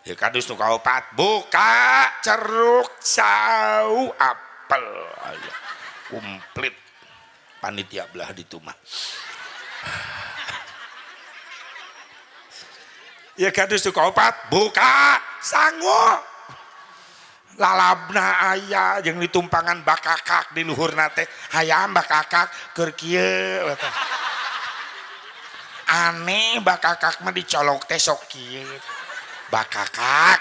Ya kardus nu kaopat buka ceruk cau apel aya komplit panitia belah ditu mah. Ya kardus nu kaopat buka sangu lalabna aya jeung ditumpangan bakakak di luhurna teh hayam bakakak keur kieu aneh bakakak mah dicolok teh sok kieu bakakak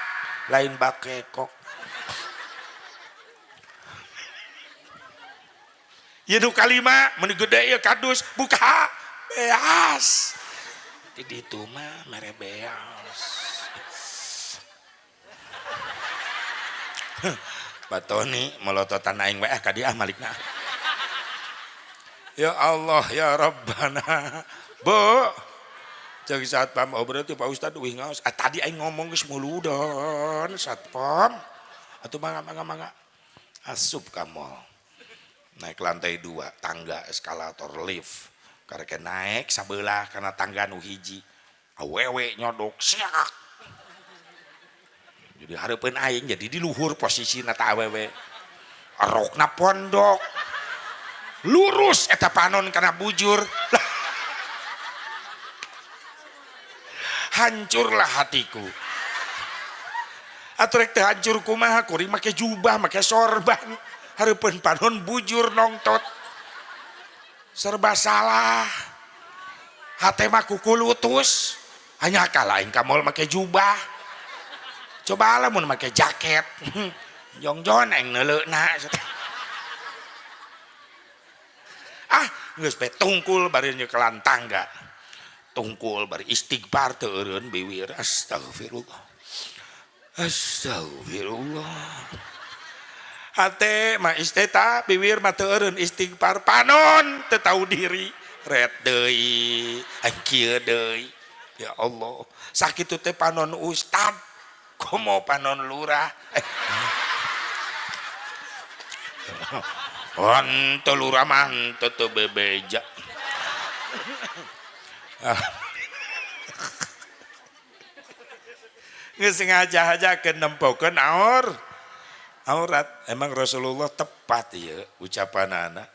lain bakekok. Ieu nu kalima mun gede ieu kardus buka beas di ditu mah mere beas. Pak Tony melototan aing we ka dieu ah malikna. Ya Allah ya Rabbana. Bu. Ceuk satpam oh berarti Pak Ustad uih ngaos. Ah tadi aing ngomong geus muludon satpam. Atuh mangga mangga mangga. Asup ka mall. Naik lantai 2, tangga eskalator lift. Karek naik sabelah kana tangga nu hiji. Awewe nyodok siak. Jadi hareupeun aing jadi di luhur posisina ta awewe. Rokna pondok. Lurus eta panon kana bujur. Hancurlah hatiku. Atuh rek teu hancur kumaha kuring make jubah, make sorban. Hareupeun panon bujur nongtot. Serba salah. Hate mah kukulutus. Hanya kalah aing ka mall make jubah. Coba lah mun make jaket. Jongjon aing neuleuna. Ah, geus bae tungkul bari nyekelan tangga. Tungkul bari istighfar teu eureun biwir. Astagfirullah. Astagfirullah. Hate mah isteta biwir mah teu eureun istighfar panon teu tahu diri. Ret deui, aing kieu deui. Ya Allah, sakitu teh panon ustad. Komo panon lurah. Henteu lurah mah henteu teu bebeja. Geus ngaja-ajakeun nempokeun aurat. Emang Rasulullah tepat ieu ucapanana.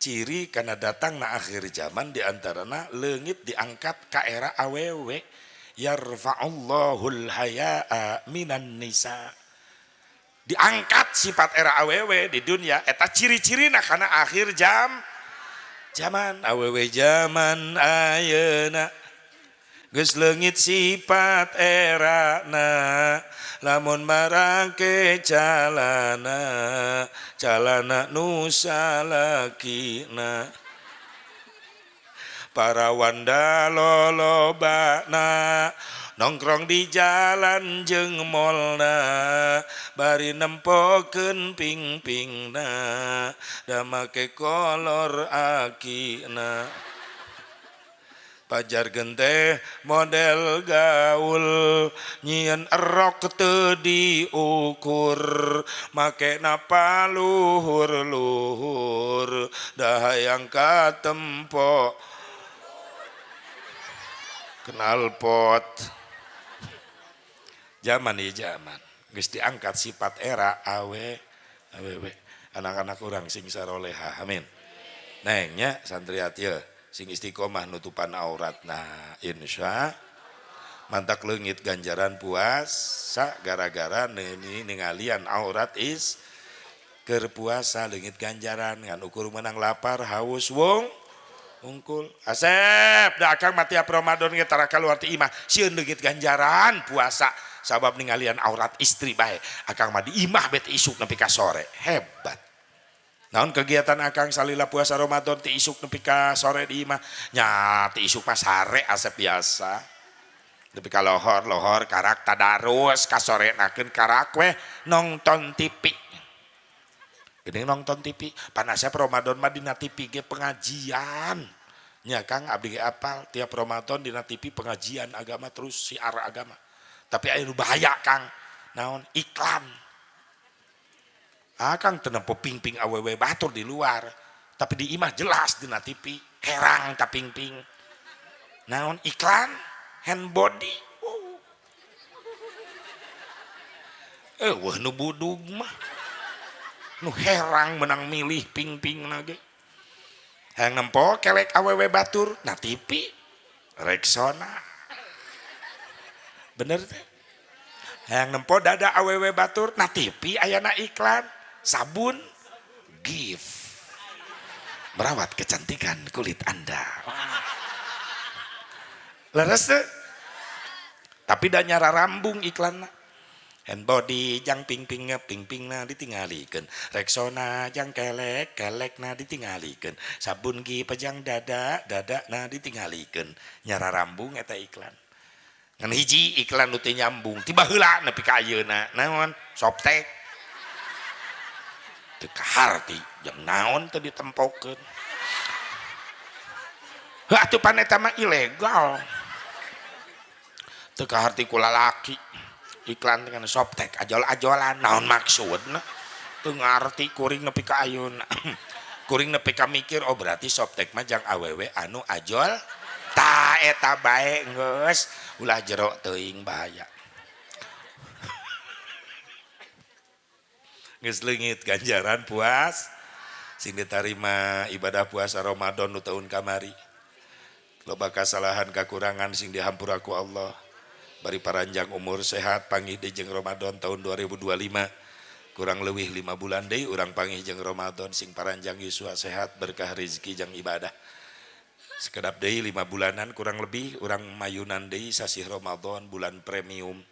Ciri kana datangna akhir zaman diantarana leungit diangkat ka era awewe. Yarfa'ullahul haya'a minan nisa. Diangkat sifat era awewe di dunia eta ciri-cirina kana akhir zaman awewe zaman ayeuna geus leungit sifat erana lamun marake calana calana nu salakina para wanda lolobana nongkrong di jalan jeung molna bari nempokeun ping-pingna da make kolor akina pajar gente model gaul nyieun erok teu diukur make napa luhur-luhur da hayang katempo knalpot. Zaman ieu zaman geus diangkat sifat era awe awewe anak-anak urang sing saroleha amin. Neng nya santriat ieu sing istiqomah nutupan auratna insya mantak leungit ganjaran puasa gara-gara ningalian aurat is keur puasa leungit ganjaran ngan ukur menang lapar haus wong ungkul Asep da akang mah tiap Ramadan ge tara kaluar ti imah sieun leungit ganjaran puasa sabab ningalian aurat istri bae akang mah di imah bete isuk nepi ka sore hebat. Naon kegiatan akang salila puasa Ramadan ti isuk nepi ka sore di imah nya ti isuk mah sare Asep biasa nepi ka lohor lohor karak tadarus ka sore nakeun karak weh nonton TV. Geuning nonton TV, pan Asep Ramadan mah dina TV ge pengajian. Nya Kang abdi ge apal tiap Ramadan dina TV pengajian agama terus siar agama. Tapi aya nu bahaya Kang. Naon iklan. Ah Kang teu nempo pingping awewe batur di luar. Tapi di imah jelas dina TV herang ta pingping. Naon iklan hand body. Oh. Wah nu budug mah. Nu herang menang milih pingping ge. Hayang nempo kelek awewe batur na TV Rexona. Bener teh? Hayang nempo dada awewe batur na TV ayana iklan sabun Gift. Merawat kecantikan kulit Anda. Leres teh? Tapi da nyara rambung iklanna. Hand body jang pingping pingpingna ditinggalikeun. Rexona jang kelek kelekna ditinggalikeun. Sabun gi pejang dada dadana ditinggalikeun. Nyara rambung eta iklan. Ngan hiji iklan nu teu nyambung tiba heula nepi ka ayeuna. Naon? Softex. Teu kaharti jeung naon teu ditempokeun. Heuh atuh pan eta mah ilegal. Teu kaharti ku lalaki. Iklan dengan Softex ajol-ajolan naon maksudna teu ngarti kuring nepi ka ayeuna. Kuring nepi ka mikir oh berarti Softex mah jang awewe anu ajol ta eta bae geus ulah jero teuing bahaya. Geus leungit ganjaran puas sing ditarima ibadah puasa Ramadan nu taun kamari. Loba kasalahan kakurangan sing dihampura ku Allah. Bari paranjang umur sehat panggih deui jeung Ramadan tahun 2025 kurang leuwih 5 bulan deui urang panggih jeung Ramadan sing paranjang yuswa sehat berkah rezeki jeung ibadah. Sekedap deui 5 bulanan kurang lebih urang mayunan deui sasih Ramadan bulan premium.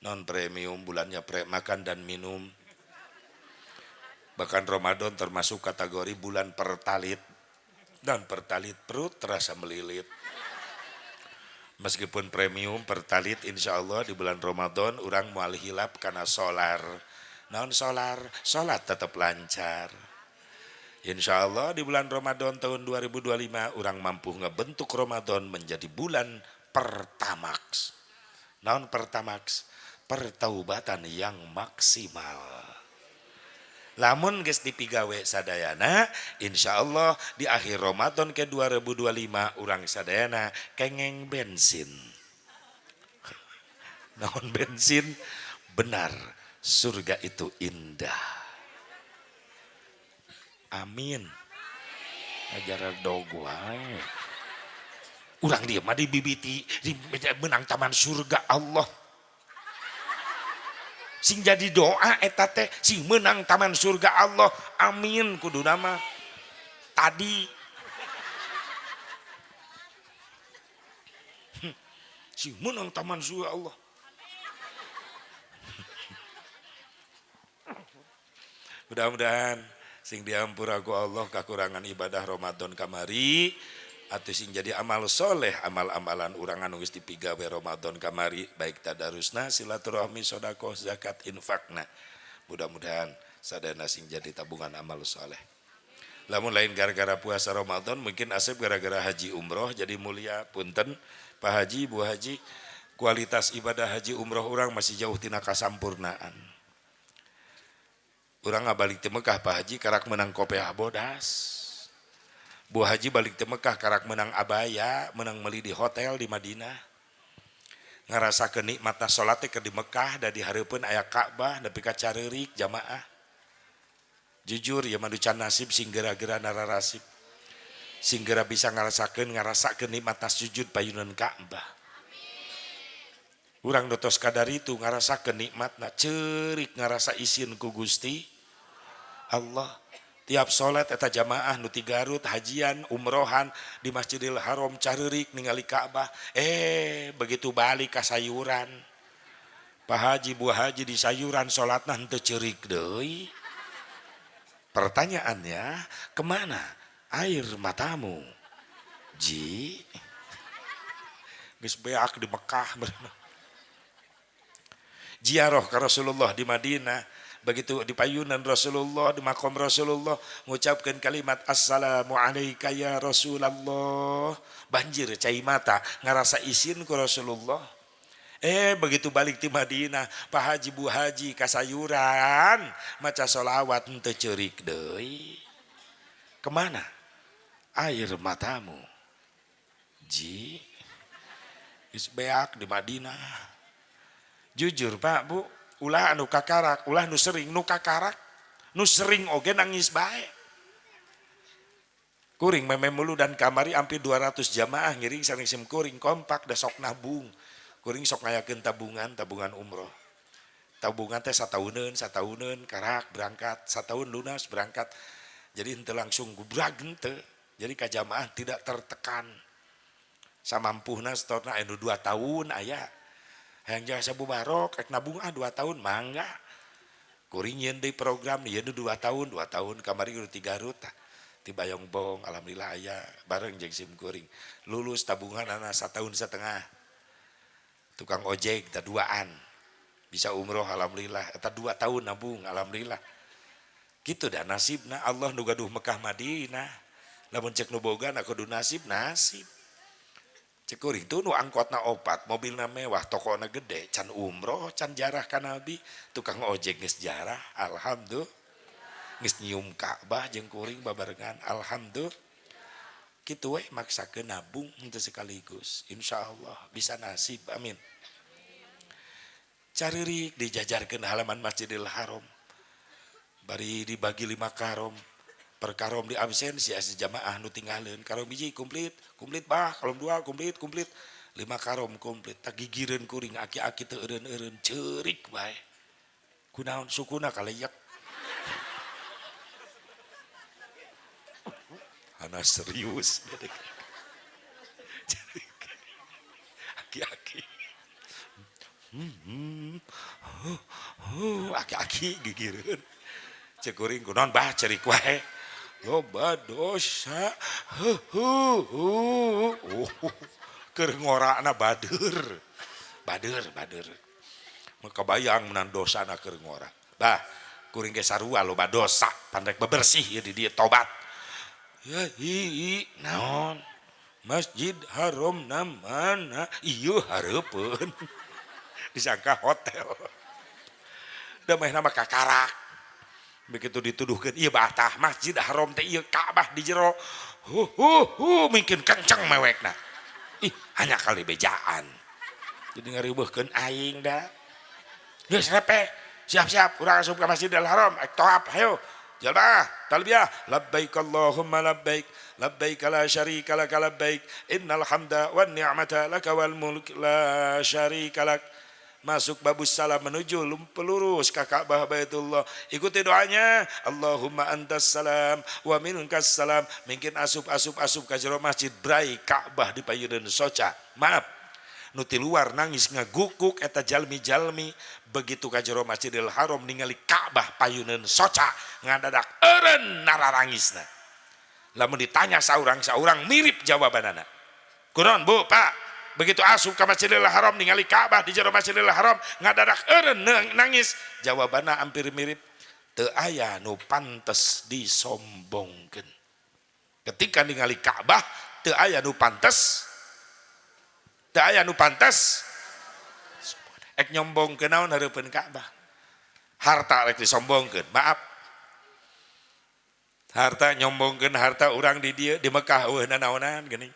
Non premium bulannya makan dan minum. Bahkan Ramadan termasuk kategori bulan pertalit dan pertalit perut terasa melilit. Meskipun premium pertalit insya Allah di bulan Ramadan orang mual hilap karena solar. Naon solar? Solat tetap lancar. Insya Allah di bulan Ramadan tahun 2025 orang mampu ngebentuk Ramadan menjadi bulan pertamax. Naon pertamax? Pertaubatan yang maksimal. Lamun geus dipigawe sadayana, insya Allah di akhir Ramadan ke 2025 urang sadayana kengeng bensin. Naon bensin? Benar, surga itu indah. Amin. Ajar dog wae. Urang dia mah dibibiti di menang taman surga Allah. Sing jadi doa eta teh sing menang taman surga Allah. Amin kudu nama tadi. Sing menang taman surga Allah. Mudah-mudahan sing diampura ku Allah kakurangan ibadah Ramadan kamari atau sing jadi amal soleh amal-amalan urang anu geus dipigawe Ramadan kamari baik tadarusna silaturahmi sedekah zakat infakna mudah-mudahan sadayana sing jadi tabungan amal soleh. Lamun lain gara-gara puasa Ramadan mungkin asep gara-gara haji umroh jadi mulia. Punten Pak Haji Bu Haji, kualitas ibadah haji umroh urang masih jauh tina kasampurnaan. Urang ngabalik ti Mekah Pak Haji karak menang kopiah bodas. Bu Haji balik ke Mekah karak menang abaya, menang meli di hotel di Madinah. Ngarasa kenikmatan salat teh di Mekah da di hareupeun aya Ka'bah nepi ka careurik jamaah. Jujur ya mah can nasib sing geura-geura nararasib. Sing geura bisa ngarasakeun nikmatna sujud payunan Ka'bah. Urang dotos kadar itu ngarasakeun nikmatna ceurik ngarasa isin ku Gusti Allah. Tiap salat eta jamaah nu ti Garut hajian umrohan di Masjidil Haram careurik ningali Ka'bah, begitu balik ka sayuran. Pak Haji Bu Haji di sayuran salatna henteu ceurik deui. Pertanyaannya, kemana air matamu? Ji geus beak di Mekah berenang. Ziarah ka Rasulullah di Madinah, Begitu di payunan Rasulullah, di makom Rasulullah, ngucapkan kalimat assalamu alayka ya Rasulullah, banjir cai mata, ngarasa isin ku Rasulullah. Begitu balik di Madinah, Pak Haji, Bu Haji kasayuran maca solawat henteu ceurik deui. Kemana air matamu, Ji? Geus beak di Madinah. Jujur, Pak, Bu, ulah anu kakarak, ulah nu sering, nu kakarak, nu sering oge nangis bae. Kuring meme mulu dan kamari hampir 200 jamaah ngiring sareng sim kuring kompak da sok nabung. Kuring sok ngayakeun tabungan, tabungan umroh. Tabungan teh satauneun, satauneun karak berangkat, satahun lunas berangkat. Jadi henteu langsung gubrag, henteu. Jadi ka jamaah tidak tertekan. Samampuhna setorna, anu 2 tahun aya. Hayang jasa bubarok rek nabung ah 2 tahun, mangga. Kuring nyeun deui program ieu nu 2 tahun, 2 tahun kamari kudu 3 rut. Ti Bayongbong alhamdulillah aya bareng jeung sim kuring. Lulus tabungan anak setahun setengah. Tukang ojek ta duaan. Bisa umroh alhamdulillah. Eta 2 tahun nabung alhamdulillah. Gitu dah nasibna, Allah nu gaduh Mekah Madinah. Lamun cek nu boga na kudu nasib, nasib. Cek kuring tuh nu angkotna opat, mobilna mewah, tokona gede, can umroh, can jarah ka Nabi, tukang ojek geus jarah, alhamdulillah. Geus nyium Ka'bah jeung kuring babarengan, alhamdulillah. Kitu we maksakeun nabung henteu sekaligus. Insyaallah bisa nasib, amin. Caririk dijajarkeun halaman Masjidil Haram. Bari dibagi 5 karom. Per karom di absen si asa jamaah nu tinggaleun. Karom hiji komplit, komplit bah, karom 2 komplit, komplit. 5 karom komplit. Tak gigireun kuring aki-aki teu eureun-eureun ceurik bae. Kunaon sukuna kaleyak. Ana serius. Aki-aki. Aki-aki gigireun. Cek kuring kunaon bah ceurik wae. Loba dosa. Keur ngorana bader. Bader, bader. Maka bayang menan dosana keur ngora. Bah, kuring ge sarua loba dosa, pandek bebersih ieu di dieu tobat. Ya hi, naon? Masjid Haram na mana? Ieu hareupeun. Disangka hotel. Da meh nama kakarak. Begitu dituduhkeun ieu batah Masjid Haram teh ieu Ka'bah di jero. Hu hu hu mungkin kenceng mewekna. Ih, hanya kali bejaan. Jadi ngariweuhkeun aing da. Geus repe, siap-siap urang asup ka Masjidil Haram, ek toap hayo. Jalma, talbiyah, labbaik Allahumma labbaik, labbaik la syarika laka labbaik, innal hamda wan ni'mata laka wal mulk la syarika lak. Masuk babus salam menuju pelurus ke Ka'bah Baitullah. Ikuti doanya, Allahumma antas salam wa minkas salam. Mungkin asup-asup-asup ka jero masjid brai Ka'bah di payuneun soca. Maaf, nu ti luar nangis ngagukuk eta jalmi-jalmi, begitu ka jero Masjidil Haram ningali Ka'bah payuneun soca ngadadak eureun nararangisna. Lamun ditanya saurang-saurang mirip jawabanana. Kunaon Bu, Pak? Begitu asup ka Masjidil Haram ningali Ka'bah di jero Masjidil Haram ngadadak eureun nangis, jawabanna hampir mirip, teu aya nu pantes disombongkeun. Ketika ningali Ka'bah teu aya nu pantes, teu aya nu pantes ek nyombongkeun naon hareupeun Ka'bah. Harta rek disombongkeun, maaf. Harta nyombongkeun harta urang di dieu di Mekah eueuh nanaonan geuning.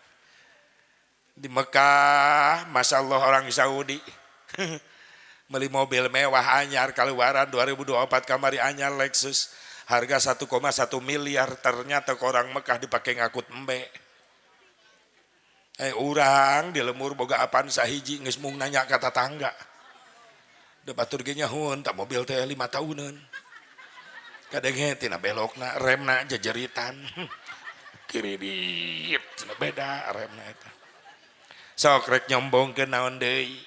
Di Mekah, Masya Allah orang Saudi beli mobil mewah anyar keluaran 2024 kamari anyar Lexus harga 1,1 miliar, ternyata ke orang Mekah dipakai ngakut embe. Urang di lemur boga apaan sahiji geus mung nanya ka tatangga. Da batur ge nyahueun tak mobil teh 5 tahunan. Kadenge tina belokna remna jejeritan. Kiridit cenah beda remna eta. Sok rek nyombongkeun naon deui.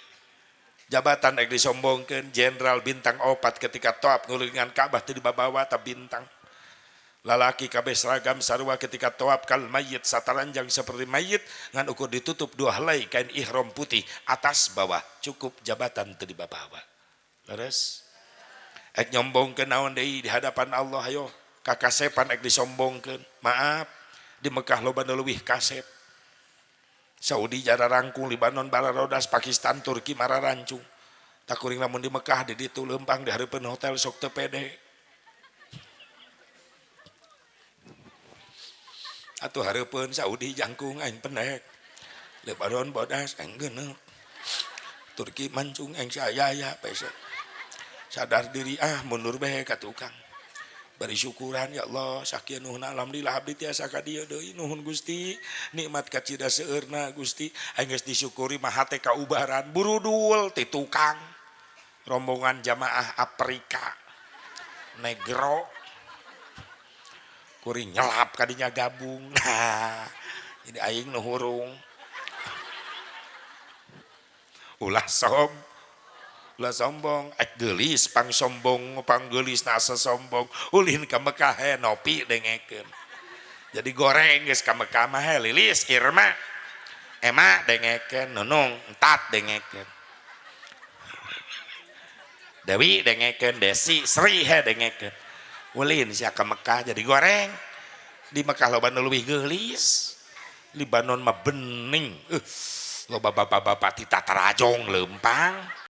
Jabatan rek disombongkeun jenderal bintang 4 ketika toap ngulingan Ka'bah teu dibabawa ta bintang. Lalaki kabeh seragam sarua ketika toap kal mayit sataranjang seperti mayit ngan ukur ditutup 2 helai kain ihram putih atas bawah, cukup jabatan teu dibabawa. Leres? Ek nyombongkeun naon deui di hadapan Allah ayo kakasepan ek disombongkeun. Maaf, di Mekah loba nu leuwih kasep. Saudi jara rangkung, Libanon bararodas, Pakistan, Turki mararancung. Tak kuring lamun di Mekah di ditu leumpang di hareupeun hotel sok teu pede. Atuh hareupeun Saudi jangkung aing pendek. Lebanon bodas aing geuneup. Turki mancung aing saaya pesek. Sadar diri ah mundur bae ka tukang. Bari syukuran ya Allah sakieu nuhun alhamdulillah abdi tiasa ka dieu deui nuhun Gusti nikmat kacida seueurna Gusti aing geus disyukuri mah hate kaubaran burudul ti tukang. Rombongan jamaah Afrika negro kuring nyelap kadinya gabung. Nah jadi aing nu hurung ulah som ulah sombong ek geulis pang sombong pang geulis nasa sombong ulin ka Mekah he nopi dengekeun jadi goreng geus ka Mekah mah he lilis Irma Ema dengekeun Nunung entat dengekeun Dewi dengekeun Desi Sri he dengekeun ulin sia ka Mekah jadi goreng di Mekah loba nu leuwih geulis Libanon mah bening loba bapak-bapak ti tatarajong leumpang